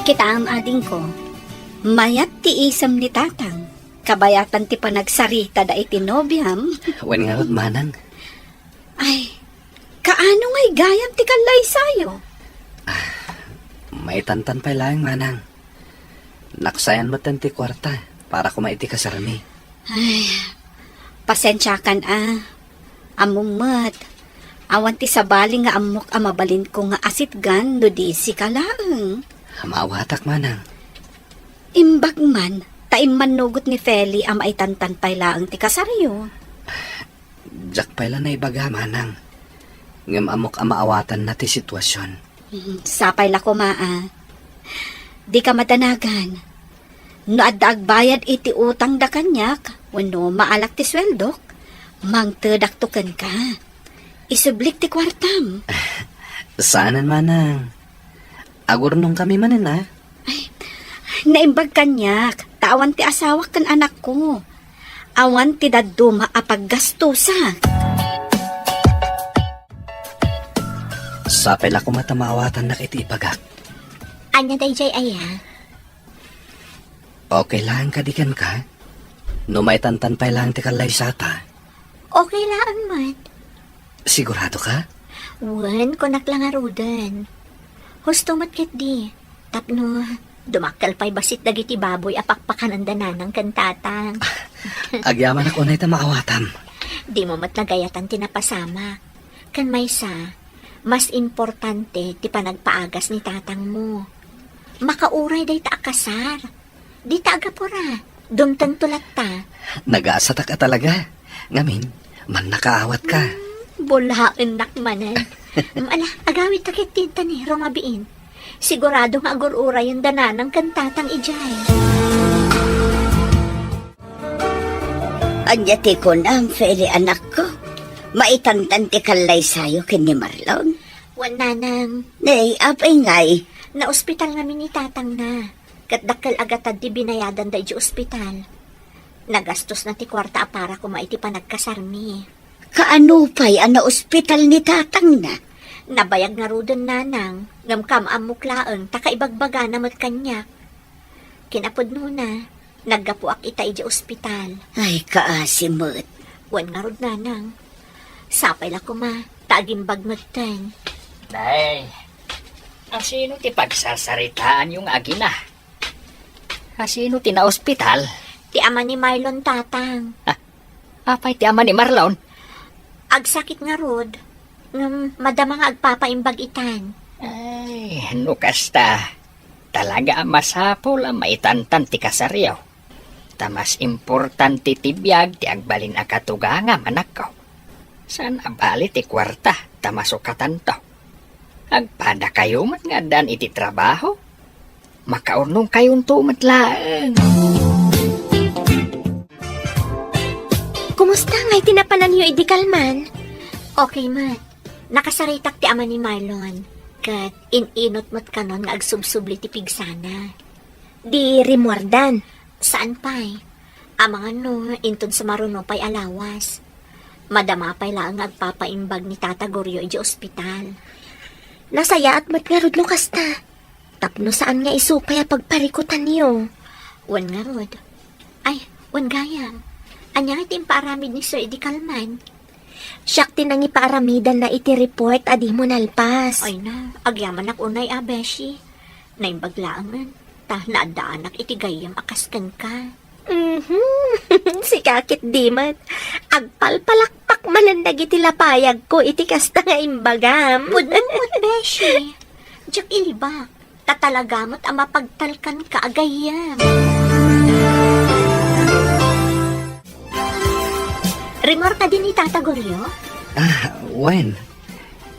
Kitaem, adingko, mayat ti isem ni Tatang. Kabayatan ti panagsaritada iti nobiam. Wen ngarud, Manang. Ay, kaano ngay gayam ti kallaysayo? Maitantan pay laeng, Manang. Naksayan metten ti kuarta para koma iti kasarmi. Ay, pasensiakan a. Ammom met, awan ti sabali nga ammok a mabalinko nga asitgan no di sika laeng. Maawatak, Manang. Imbag man, ta immannugot ni Feli a maitantan pay laeng ti kasaryo. Diak pay la naibaga, Manang. Ngem ammok a maawatanna ti sitwasion. Mm, sapay la koma a. Dika madanagan. No adda agbayad iti utangda kaniak, wenno maalak ti sueldok, mangtedakto kenka. Isublik ti kuartam. Saanen, Manang. Agurnongkami manen, a? Ay, naimbag kaniak, ta awan ti asawak ken anakko. Awan ti dadduma a paggastusak. Sapay la koma ta maawatannak iti ibagak. Ania daydiay aya? Okay laeng kadi kenka? No maitantan pay laeng ti kallaysata. Okay laeng met. Sigurado ka? Wen, kunak la ngaruden. Husto met ketdi. Tapno, dumakkel pay bassit dagiti baboy a pakpakananda nanang ken tatang. Agyamanak unay ta maawatam. Dimo met nagayatan ti napasamak. Ken maysa, mas importante ti panagpaagas ni tatangmo. Makauray dayta a kasar. Dita agapura, dumtengto latta. Nagasatak a talaga. Ngamin, mannakaawat ka. Hmm, bulaennak manen. Ala, agawidta ketdi ta ni rumabiin. Sigurado nga agur-urayenda nanang ken tatang idiay. Ania ti kunam, Feli, anakko? Maitantan ti kallaysayo ken ni Marlon? Wen, nanang. Nay, apay ngay? Naospital ngamin ni tatangna. Ket dakkel a gatad ti binayadanda idiay ospital. Nagastosna ti kuarta a para koma iti panagkasarmi. Kaano pay a naospital ni tatangna? Nabayag ngaruden, nanang, ngem kaam-ammok laeng ta kaibagbagana met kaniak. Kinapudnona, naggapuak ita idiay ospital. Ay, kaasi met. Wen ngarud, nanang. Sapay la koma, ta agimbag metten. Nay, asino ti pagsarsaritaanyo nga agina? Asino ti naospital? Ti ama ni Marlon, tatang. Ah, apay ti ama ni Marlon? Agsakit ngarud, ngem madama nga agpapaimbag itan. Ay, no kasta, talaga a masapul a maitantan ti kasaryo. Ta mas importante ti biag ti agbalin a katugangam, anakko. Saan a bali ti kuarta ta masukatanto. Agpadakayo met nga addan iti trabaho. Makaurnongkayonto met laeng. Kumusta ngay ti napananyo idi kalman? Okay met. Nakasaritak ti ama ni Marlon, ket in-inut met kanon nga agsubsubli ti pigsana. Di rimmuardan? Saan pay. Amangan no inton sumaruno pay a lawas. Madama pay laeng nga agpapaimbag ni Tata Goryo idiay ospital. Nasayaat met ngarud no kasta. Tapno saan nga isu pay a pagparikutanyo. Wen ngarud. Ay, wen gayam. Ania nga ti impaaramid ni Sir idi kalman? Siak ti nangipaaramidanna iti report a dimo nalpas. Ay na, agyamanak unay a, beshi. Naimbag laengen, ta naaddaanak iti gayyem a kas kenka. Mhm. Sika ketdi met. Agpalpalakpak manen iti lapayagko iti kasta nga imbagam. Pudno met, beshi. Diak ilibak. Ta talaga met a mapagtalkanka a gayyem. Rimmuar kadi ni Tata Goryo? Ah, wen.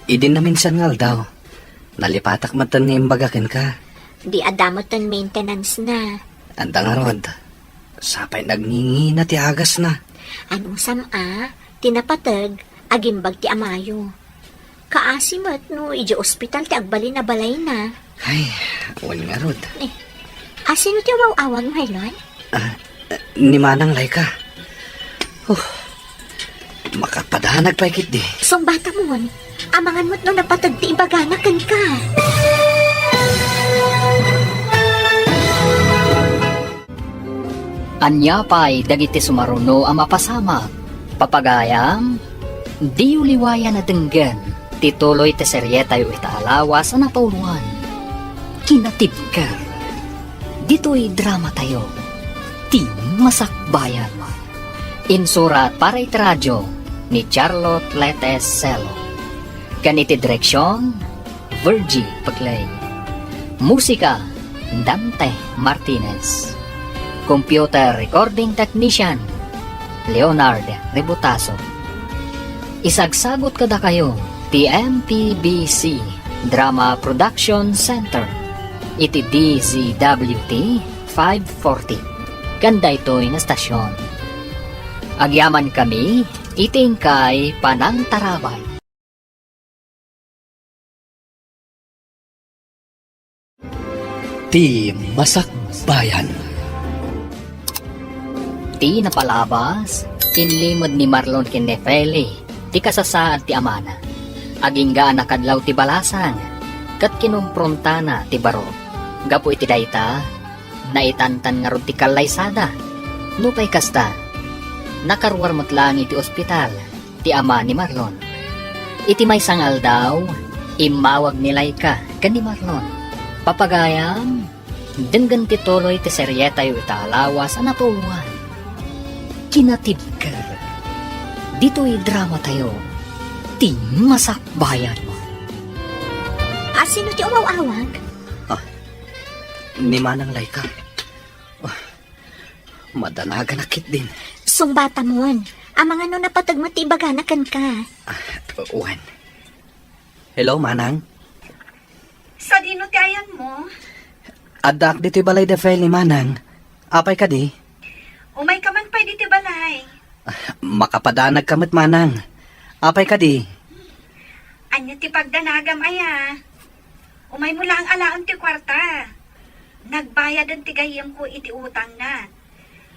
Idi naminsan nga aldaw, nalipatak metten nga imbaga kenka. Di adda metten maintenance na. Anda ngarud, sapay nagngingina ti agasna. Anusam a, ti napateg, agimbag ti amayo. Kaasi met no idiay ospital ti agbalin a balayna. Ay, wen ngarud. Eh, asino ti awaw-awag, Marlon? Ah, ni Manang Laika. Oh, makapadanag pay ketdi. Sungbatamon, amangan met no napateg ti ibagana kenka. Ania pay dagiti sumaruno a mapasamak? Papagayam, diyo liwayan a denggen ti tuloy ti serietayo ita a lawas a napauluan, Kinatibker. Ditoy dramatayo, Ti Masakbayan. Insurat para iti radio ni Charlotte Lete Celo. Ken iti direksion, Virgie Paglae. Musika, Dante Martinez. Computer recording technician, Leonard Rebotazo. Isagsagut kadakayo ti M P B C Drama Production Center iti D Z W T five forty ken daytoy nga stasyon. Agyamankami iti inkay panangtarabay. Ti Masakbayan. Ti napalabas, inlimed ni Marlon ken ni Feli ti kasasaad ti amana. Agingga a nakadlaw ti balasang, ket kinomprontanan ti baro. Gapu iti dayta, naitantan ngarud ti kallaysada. Nupay kasta, nakaruar met laeng iti ospital ti ama ni Marlon. Iti maysa nga aldaw, immawag ni Laika ken ni Marlon. Papagayam, denggen ti tuloy ti serietayo ita a lawas a napauluan, Kinatibker. Ditoy dramatayo, Ti Masakbayan. Asino ti umaw-awag? Ah, ni Manang Laika. Ah, madanaganak ketdin. Sungbatamon. Amangan no napateg met ti ibagana kenka. Ah, wen. Hello, Manang. Sadino ti ayanmo? Addaak ditoy balay da Feli, Manang. Apay kadi? Umayka man pay ditoy balay. Ah, makapadanagka met, Manang. Apay kadi? Ania ti pagdanagam aya? Umaymo laeng alaen ti kuarta. Nagbayaden ti gayyemko iti utangna.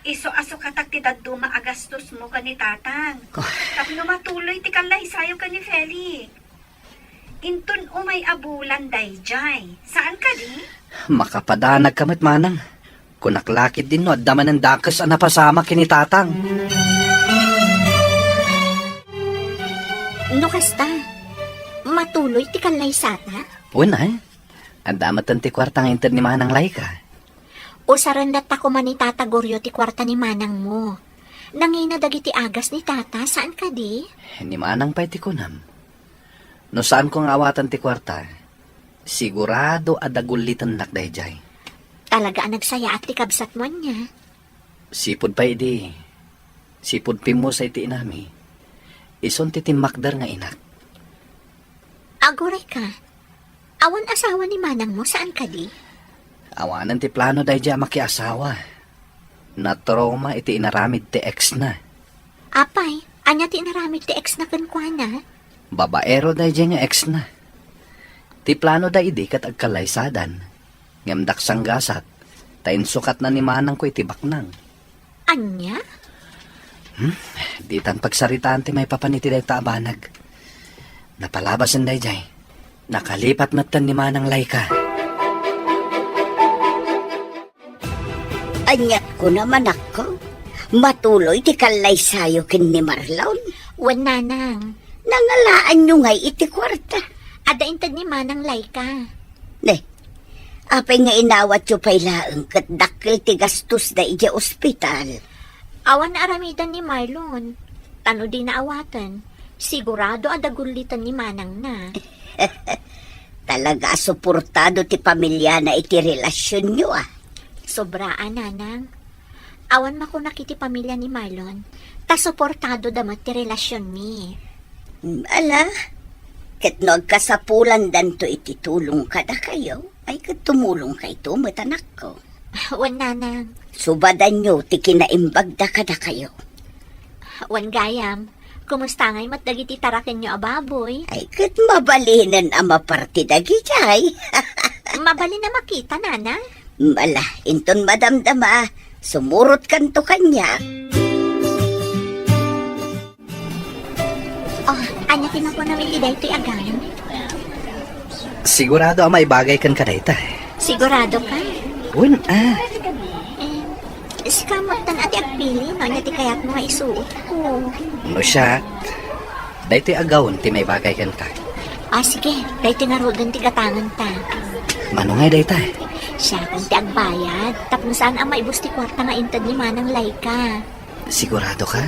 Isu a sukatak ti dadduma a gastosmo ken ni Tatang. Ah. Tapno matuloy ti kallaysayo ken ni Feli. Inton umay a bulan daydiay. Saan kadi? Makapadanagka met, Manang. Kunak la ketdin no adda manen dakes a napasamak ken ni Tatang. No kasta, matuloy ti kallaysata? Wen, eh. Adda metten ti kuarta nga inted ni Manang Laika. Usaren latta koma ni Tata Goryo ti kuarta ni manangmo. Nangina dagiti agas ni Tata, saan kadi? Ni Manang pay ti kunam. No saanko nga awaten ti kuarta, sigurado a dagullitennak daydiay. Talaga a nagsayaat ti kabsatmo ania? Sipud pay idi, sipud pimmusa iti inami, isun ti timmakder nga inak. Agurayka, awan asawa ni manangmo, saan kadi? Awanen ti plano daydiay a makiasawa. Natrauma iti inaramid ti ex-na. Apay, ania ti inaramid ti ex-na kenkuana? Babaero daydiay nga ex-na. Ti plano da idi ket agkallaysadan. Ngem daksanggasat, ta insukatna ni manangko iti baknang. Ania? Hmm? Ditan pagsaritaan ti maipapan iti dayta a banag. Napalabasen daydiay. Nakalipat metten ni Manang Laika. Aniat kuna, manakko? Matuloy ti kallaysayo ken ni Marlon? Wen, nanang. Nangalaanyo ngay iti kuarta? Adda inted ni Manang Laika. Ne, apay nga inawatyo pay laeng ket dakkel ti gastosda idiay ospital? Awan aramiden ni Marlon. Ta no dina awaten, Sigurado a dagullitan ni manangna. Talaga a suportado ti pamiliana iti relasionyo, a. Sobra a, nanang. Awan makunak iti pamilia ni Marlon, ta suportadoda met ti relasionmi. Mm, ala, ket no agkasapulandanto iti tulong kadakayo, ay ket tumulongkayto met, anakko. Wen, nanang. Subadanyo ti kinaimbagda kadakayo. Wen gayam, kumusta ngay met dagiti tarakenyo a baboy? Ay, ket mabalinen a maparti dagidiay. Mabalin a makita, nana? Ala, inton madamdama, sumurotkanto kaniak. Oh, ania ti makunam iti daytoy a gawem? Sigurado a maibagay kenka dayta. Sigurado ka? Wen, a. Eh, sika met a ti agpili, no ania ti kayatmo nga isuotko. No siak, daytoy a gawem ti maibagay kenka. Ah, sige, daytoy ngaruden ti gatangenta. Mano ngay dayta? Siakon ti agbayad, tapno saan a maibus ti kuarta nga inted ni Manang Laika. Sigurado ka?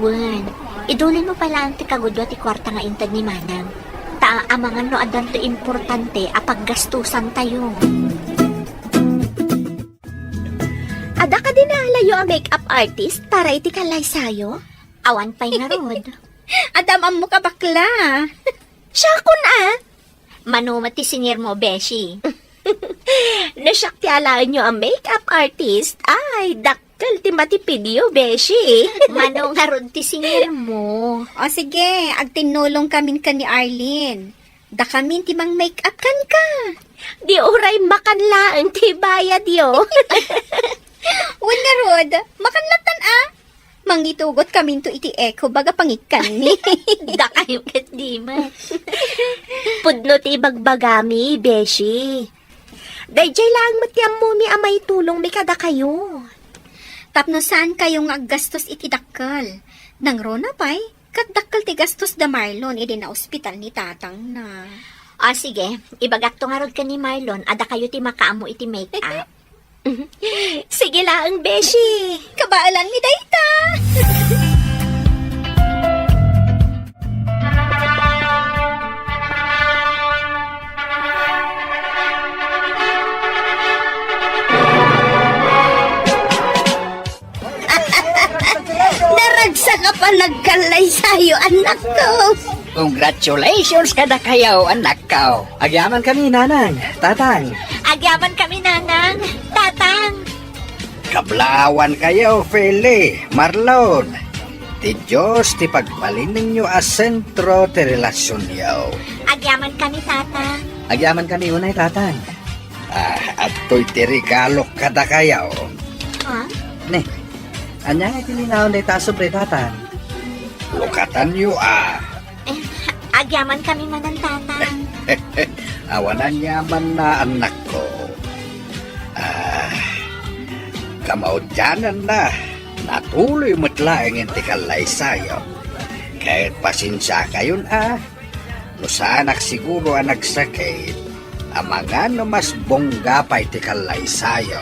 Wen, idulinmo pay laeng ti kagudua ti kuarta nga inted ni Manang. Ta amangan no addanto importante a paggastusantayo. Adda kadi naalayo a makeup artist para iti kallaysayo? Awan pay ngarud. Adda am-ammok a bakla. Siakon a. Mano met ti sinirmo, beshi? No siak ti alaenyo a makeup artist, ay, dakkel ti matipidyo, beshi. Mano ngarud ti sinirmo? O sige, agtinnulongkamin ken ni Arlene. Dakamin ti mang-makeup kenka. Di uray makan laeng ti bayadyo. Wen ngarud, makan lattan a. Mangitugot kaminto iti eco bag a pangikkanmi. Dakayo ket di met. Pudno ti ibagbagami, beshi. Daydiay laeng met ti ammomi a maitulongmi kadakayo. Tapno saankayo nga aggastos iti dakkel. Nangruna pay, ket dakkel ti gastos da Marlon idi naospital ni tatangna. O, sige, ibagakto ngarud ken ni Marlon a dakayo ti makaammo iti make-up. Sige laeng, beshi. Kabaelanmi dayta. Naragsak a panagkallaysayo, anakko. Congratulations kadakayo, anakko. Agyamankami, nanang, tatang. Agyamankami, nanang, tatang. Kablaawankayo, Feli, Marlon. Ti Dios ti pagbalinenyo a sentro ti relasionyo. Agyamankami, tatang. Agyamankami unay, tatang. Ah, adtoy ti regalok kadakayo. Ha? Ne, ania nga ti linaon dayta a sobre, tatang? Lukatanyo a. Eh, agyamankami manen, tatang. Awan aniamanna, annakko. Ah, kamaudiananna, natuloy met laeng ti kallaysayo. Ket pasensiakayon a, no saanak siguro a nagsakit, amangan no mas bongga pay ti kallaysayo.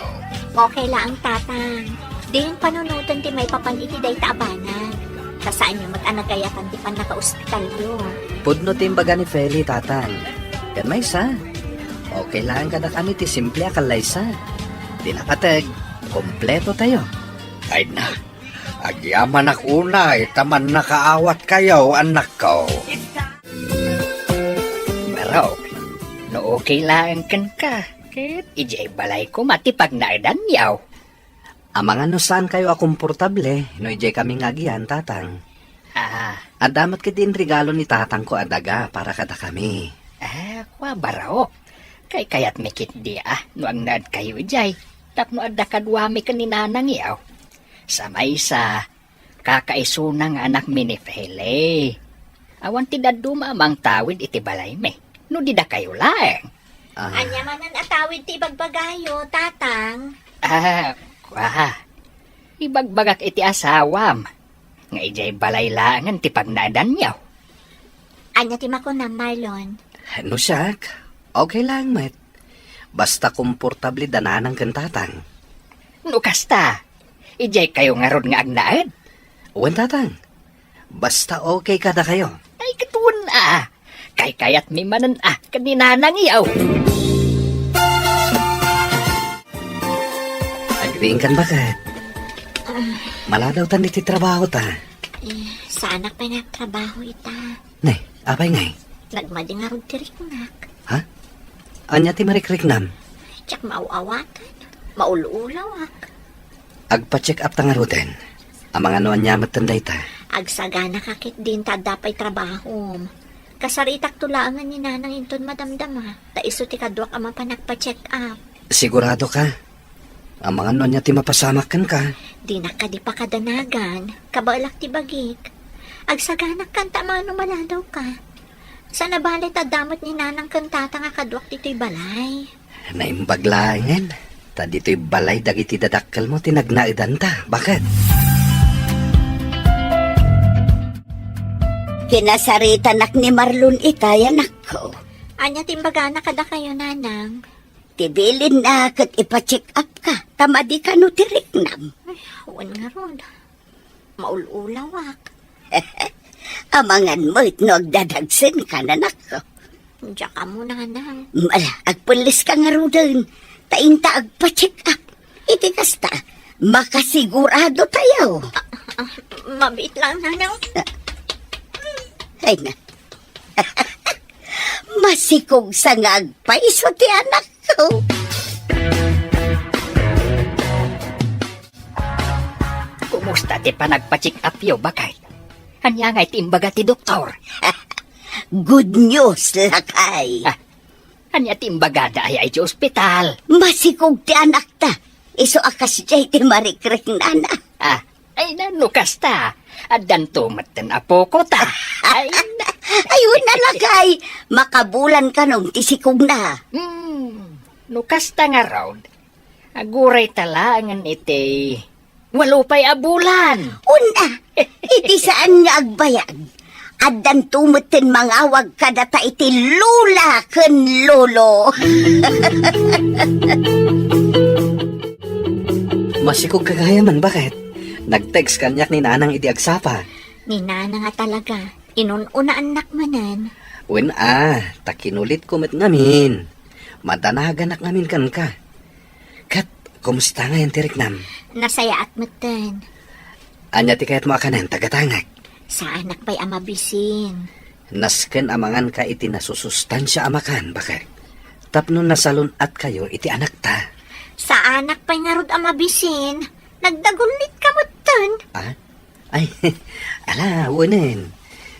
Okay laeng, tatang. Diyon panunoten ti maipapan iti dayta a banag. Ta saanyo met a nagayatan ti pannakaospitalyo. Pudno ti imbaga ni Feli, tatang. Ken maysa, okay laeng kadakami ti simple a kallaysa. Ti napateg, kompletotayo. Ay na, agyamanak unay ta mannakaawatkayo, annakko. Barok, no okay laeng kenka, ket idiay balay koma ti pagnaedanyo. Amangan no saankayo a komportable no idiay kami nga agian, tatang. Ah. Adda met ketdi inregalo ni tatangko a daga para kadakami. Ah, kua, Barok. Kaykayatmi ketdi a no agnaedkayo idiay tapno adda kaduami ken ni nanangyo. Sa maysa, kakaisuna nga anakmi ni Feli. Awan ti dadduma a mangtawid iti balaymi no di dakayo laeng. Ah. Ania manen a tawid ti ibagbagayo, tatang? Ah, kua. Ibagbagak iti asawam nga idiay balay laengen ti pagnaedanyo. Ania ti makunam, Marlon? No siak, okay laeng met. Basta komportable da nanang ken tatang. No kasta, idiay kayo ngarud nga agnaed? Wen, tatang. Basta okay kadakayo. Kaykayatmi manen a ken ni Nanang yaw. Agriingkan baket. Maladawtan iti trabahota. Eh, saanak pay nga agtrabaho ita. Ne, apay ngay? Nagmadi ngarud ti riknak. Ha? Ania ti marikriknam? Diak maaw-awatan. Maul-ulawak. Agpa-check up ta ngaruden. Amangan no ania metten dayta. Agsaganaka ketdin ta adda pay trabahom. Kasaritakto laengen ni Nanang inton madamdama, ta isu ti kaduak a mapan agpa-check up. Sigurado ka? Amangan no ania ti mapasamak kenka. Dinak kadi pakadanagan, kabaelak ti bagik. Agsaganak kanta amangan no maladawka. Saan a bale ta adda met ni Nanang ken Tatang a kaduak ditoy balay. Naimbag laengen, ta ditoy balay dagiti dadakkelmo ti nagnaedanta. Baket? Kinasaritanak ni Marlon itay, anakko. Ania ti imbagana kadakayo, Nanang? Ti bilinna ket ipa-check up ka, ta madi kano ti riknam. Ay, wen ngarud. Maul-ulawak. Amangan met no agdadagsenka, anakko. Diak ammo, Nanang. Ala, agpelleska ngaruden. Ta inta agpa-check up. Iti kasta, makasigurado tayo. Ah, ah, mabiit lang, Nanang. Ay na. Masikog sa nga agpaiso ti anakko. Kumusta ti panagpa-check up yo, baket? Ania ngay ti imbaga ti doktor? Good news, lakay. Ah, ania ti imbagada aya iti ospital? Masikog ti anakta. Isu a kasdiay ti marikriknana. Ah, ay na, no kasta, addanto metten a pukota. Ay na. Ay, wen a, lakay. Makabulan kanon ti sikogna. Hmm, no kasta ngarud, aguray ta laengen iti walo pay a bulan. Wen a, iti saan nga agbayag, addanto metten mangawag kadata iti lola ken lolo. Masikog ka gayam, baket? Nag-text kaniak ni Nanang idi agsapa. Ni Nanang a talaga, inun-unaannak manen. Wen a, ta kinulitko met ngamin. Madanaganak ngamin kenka. Ket, kumusta ngay ti riknam? Nasayaat metten. Ania ti kayatmo a kanen, tagatangek? Saanak pay a mabisin. Nasken a manganka iti nasusustansia a makan, baket. Tapno nasalun-atkayo iti anakta. Saanak pay ngarud a mabisin. Nagdagullitka metten. Ah? Ay, ala, wenen.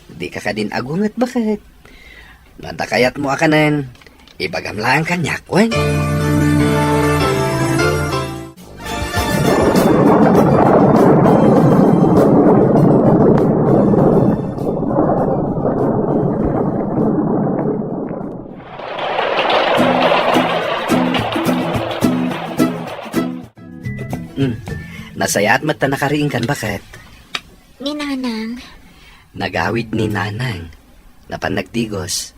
Dika kadin agunget, baket? No adda kayatmo a kanen, ibagam laeng kaniak, wen? Hmm. Nasayaat met ta nakariingkan, baket? Ni Nanang. Nagawid ni Nanang. Napan nagdigos.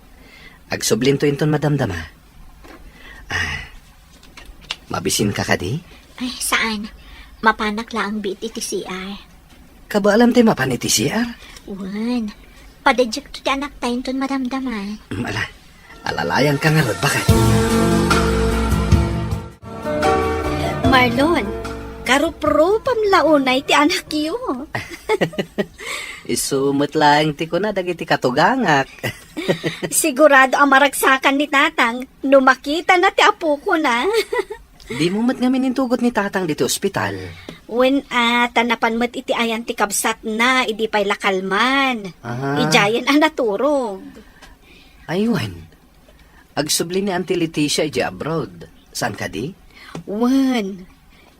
Agsublinto inton madamdama. Ah, mabisinka kadi? Ay, saan. Mapanak laeng biit iti C R. Kabaelam ti mapan iti C R? Wen. Padaydiakto ti anakta inton madamdama. Mm, ala. Alalayanka ngarud, baket? Marlon, karuprupam la unay ti anakyo. Isu met laeng ti kuna dagiti katugangak. Sigurado a maragsakan ni Tatang no makitana ti apokona. Dimo met ngamin intugot ni Tatang ditoy ospital? Wen a, ta napan met iti ayan ti kabsatna idi pay la kalman. Ah. Idiayen a naturog. Ay, wen. Agsubli ni Auntie Leticia idiay abroad. Saan kadi? Wen.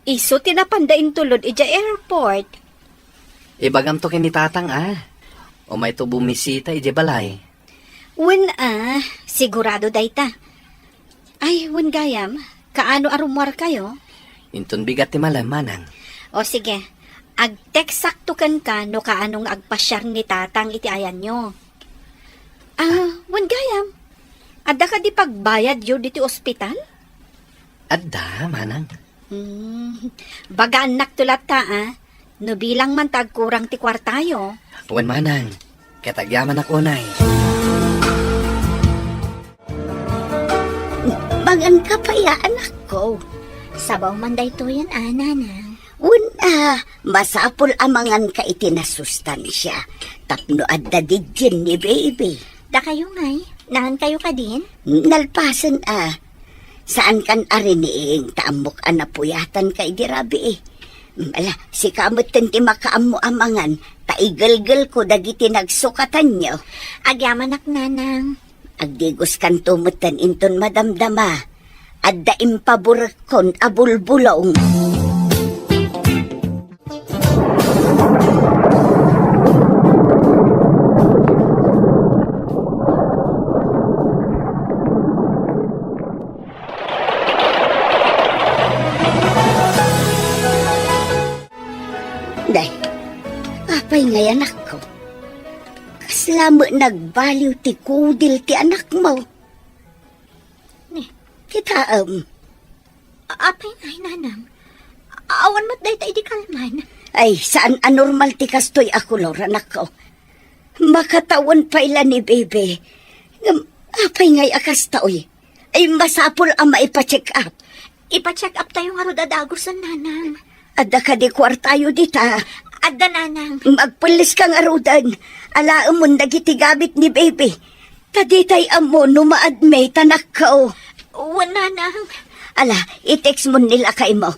Isu ti napanda intulod idiay airport. Ibagamto ken ni Tatang a umayto bumisita idiay balay. Wen a, sigurado dayta. Ay, wen gayam, kaano a rummuarkayo? Inton bigat ti malem, manang. O sige, agteksakto kenka no kaano nga agpasiar ni Tatang iti ayanyo. Ah, wen gayam, adda kadi pagbayadyo ditoy ospital? Adda, manang. Hmm, bagaannakto latta, a. No bilang man ta agkurang ti kuartayo. Wen, manang, ket agyamanak unay. Ang kapaya, anakko. Sabaw man daytoyen a, nanang. Wen a, masapul a manganka iti nasustansia. Tapno adda dijjen ni baby. Dakayo ngay, naankayo kadin? Nalpasen a. Saankan a riniing ta ammok a napuyatanka idi rabii. Ala, sika metten ti makaammo a mangan, ta igelgelko dagiti nagsukatanyo. Agyamanak, nanang. Agdigoskanto metten inton madamdama. Adda impaburekkon a bulbulong. Day, apay ngay, anakko? Kasla met nagbaliw ti kudil ti anakmo. Ni, kitaem. A-, apay ngay, nanang? Awan met dayta idi kalman. Ay, saan a normal ti kastoy a kolor, anakko. Makatawen pay la ni baby. Ngem, apay ngay a kastoy? Ay, masapul a maipa-check up. Ipa-check up tayo ngarud a dagusen, nanang. Adda kadi kuartayo dita? Adda, nanang. Agpelleska ngaruden. Alaemon dagiti gamit ni baby. Ta ditay ammo no ma-admit, anakko. Wen, nanang. Ala, i-text mon ni lakaymo.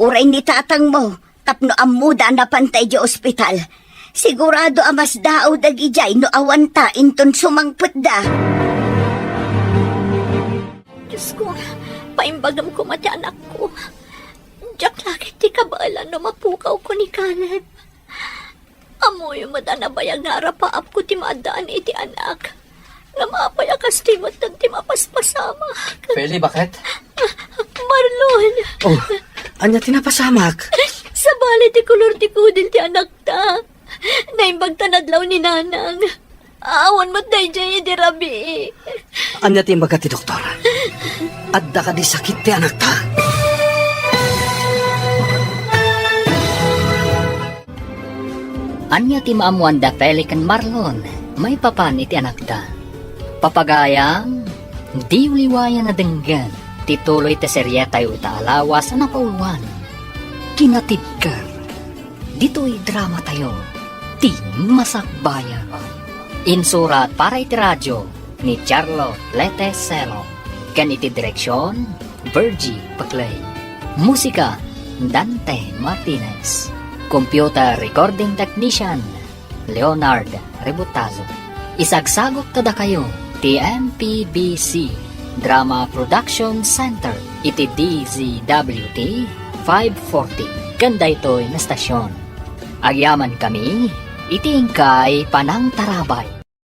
Uray ni tatangmo. Tapno ammoda a napanta idiay ospital. Sigurado a masdaaw dagidiay no awanta inton sumangpetda. Diosko, paimbagam koma ti anakko. Diak la ket ti kabaelan no mapukawko ni Caleb. Ammoyo met a nabayag nga arapaapko ti maaddaan iti anak. Ngem apay a kastoy metten ti mapaspasamak? Feli, bakit? Marlon! Oh, ania ti napasamak? Sabali ti kolor ti kudil ti anakta. Naimbag ta nadlaw ni nanang. Awan met daydiay idi rabii. Ania ti imbaga ti doktor? Adda kadi sakit ti anakta? Ania ti maammoan da Feli ken Marlon maipapan iti anakda? Papagayam, diyo liwayan a denggen ti tuloy ti serietayo ita a lawas a napauluan, Kinatibker. Ditoy dramatayo, ti Masakbayan. Insurat para iti radio ni Charlotte Lete Selo, ken iti direksion, Virgie Paclay. Musika, Dante Martinez. Computer recording technician, Leonard Rebutazo. Isagsagut kadakayo ti M P B C Drama Production Center iti D Z W T five forty ken daytoy nga stasyon. Agyamankami iti inkay panangtarabay.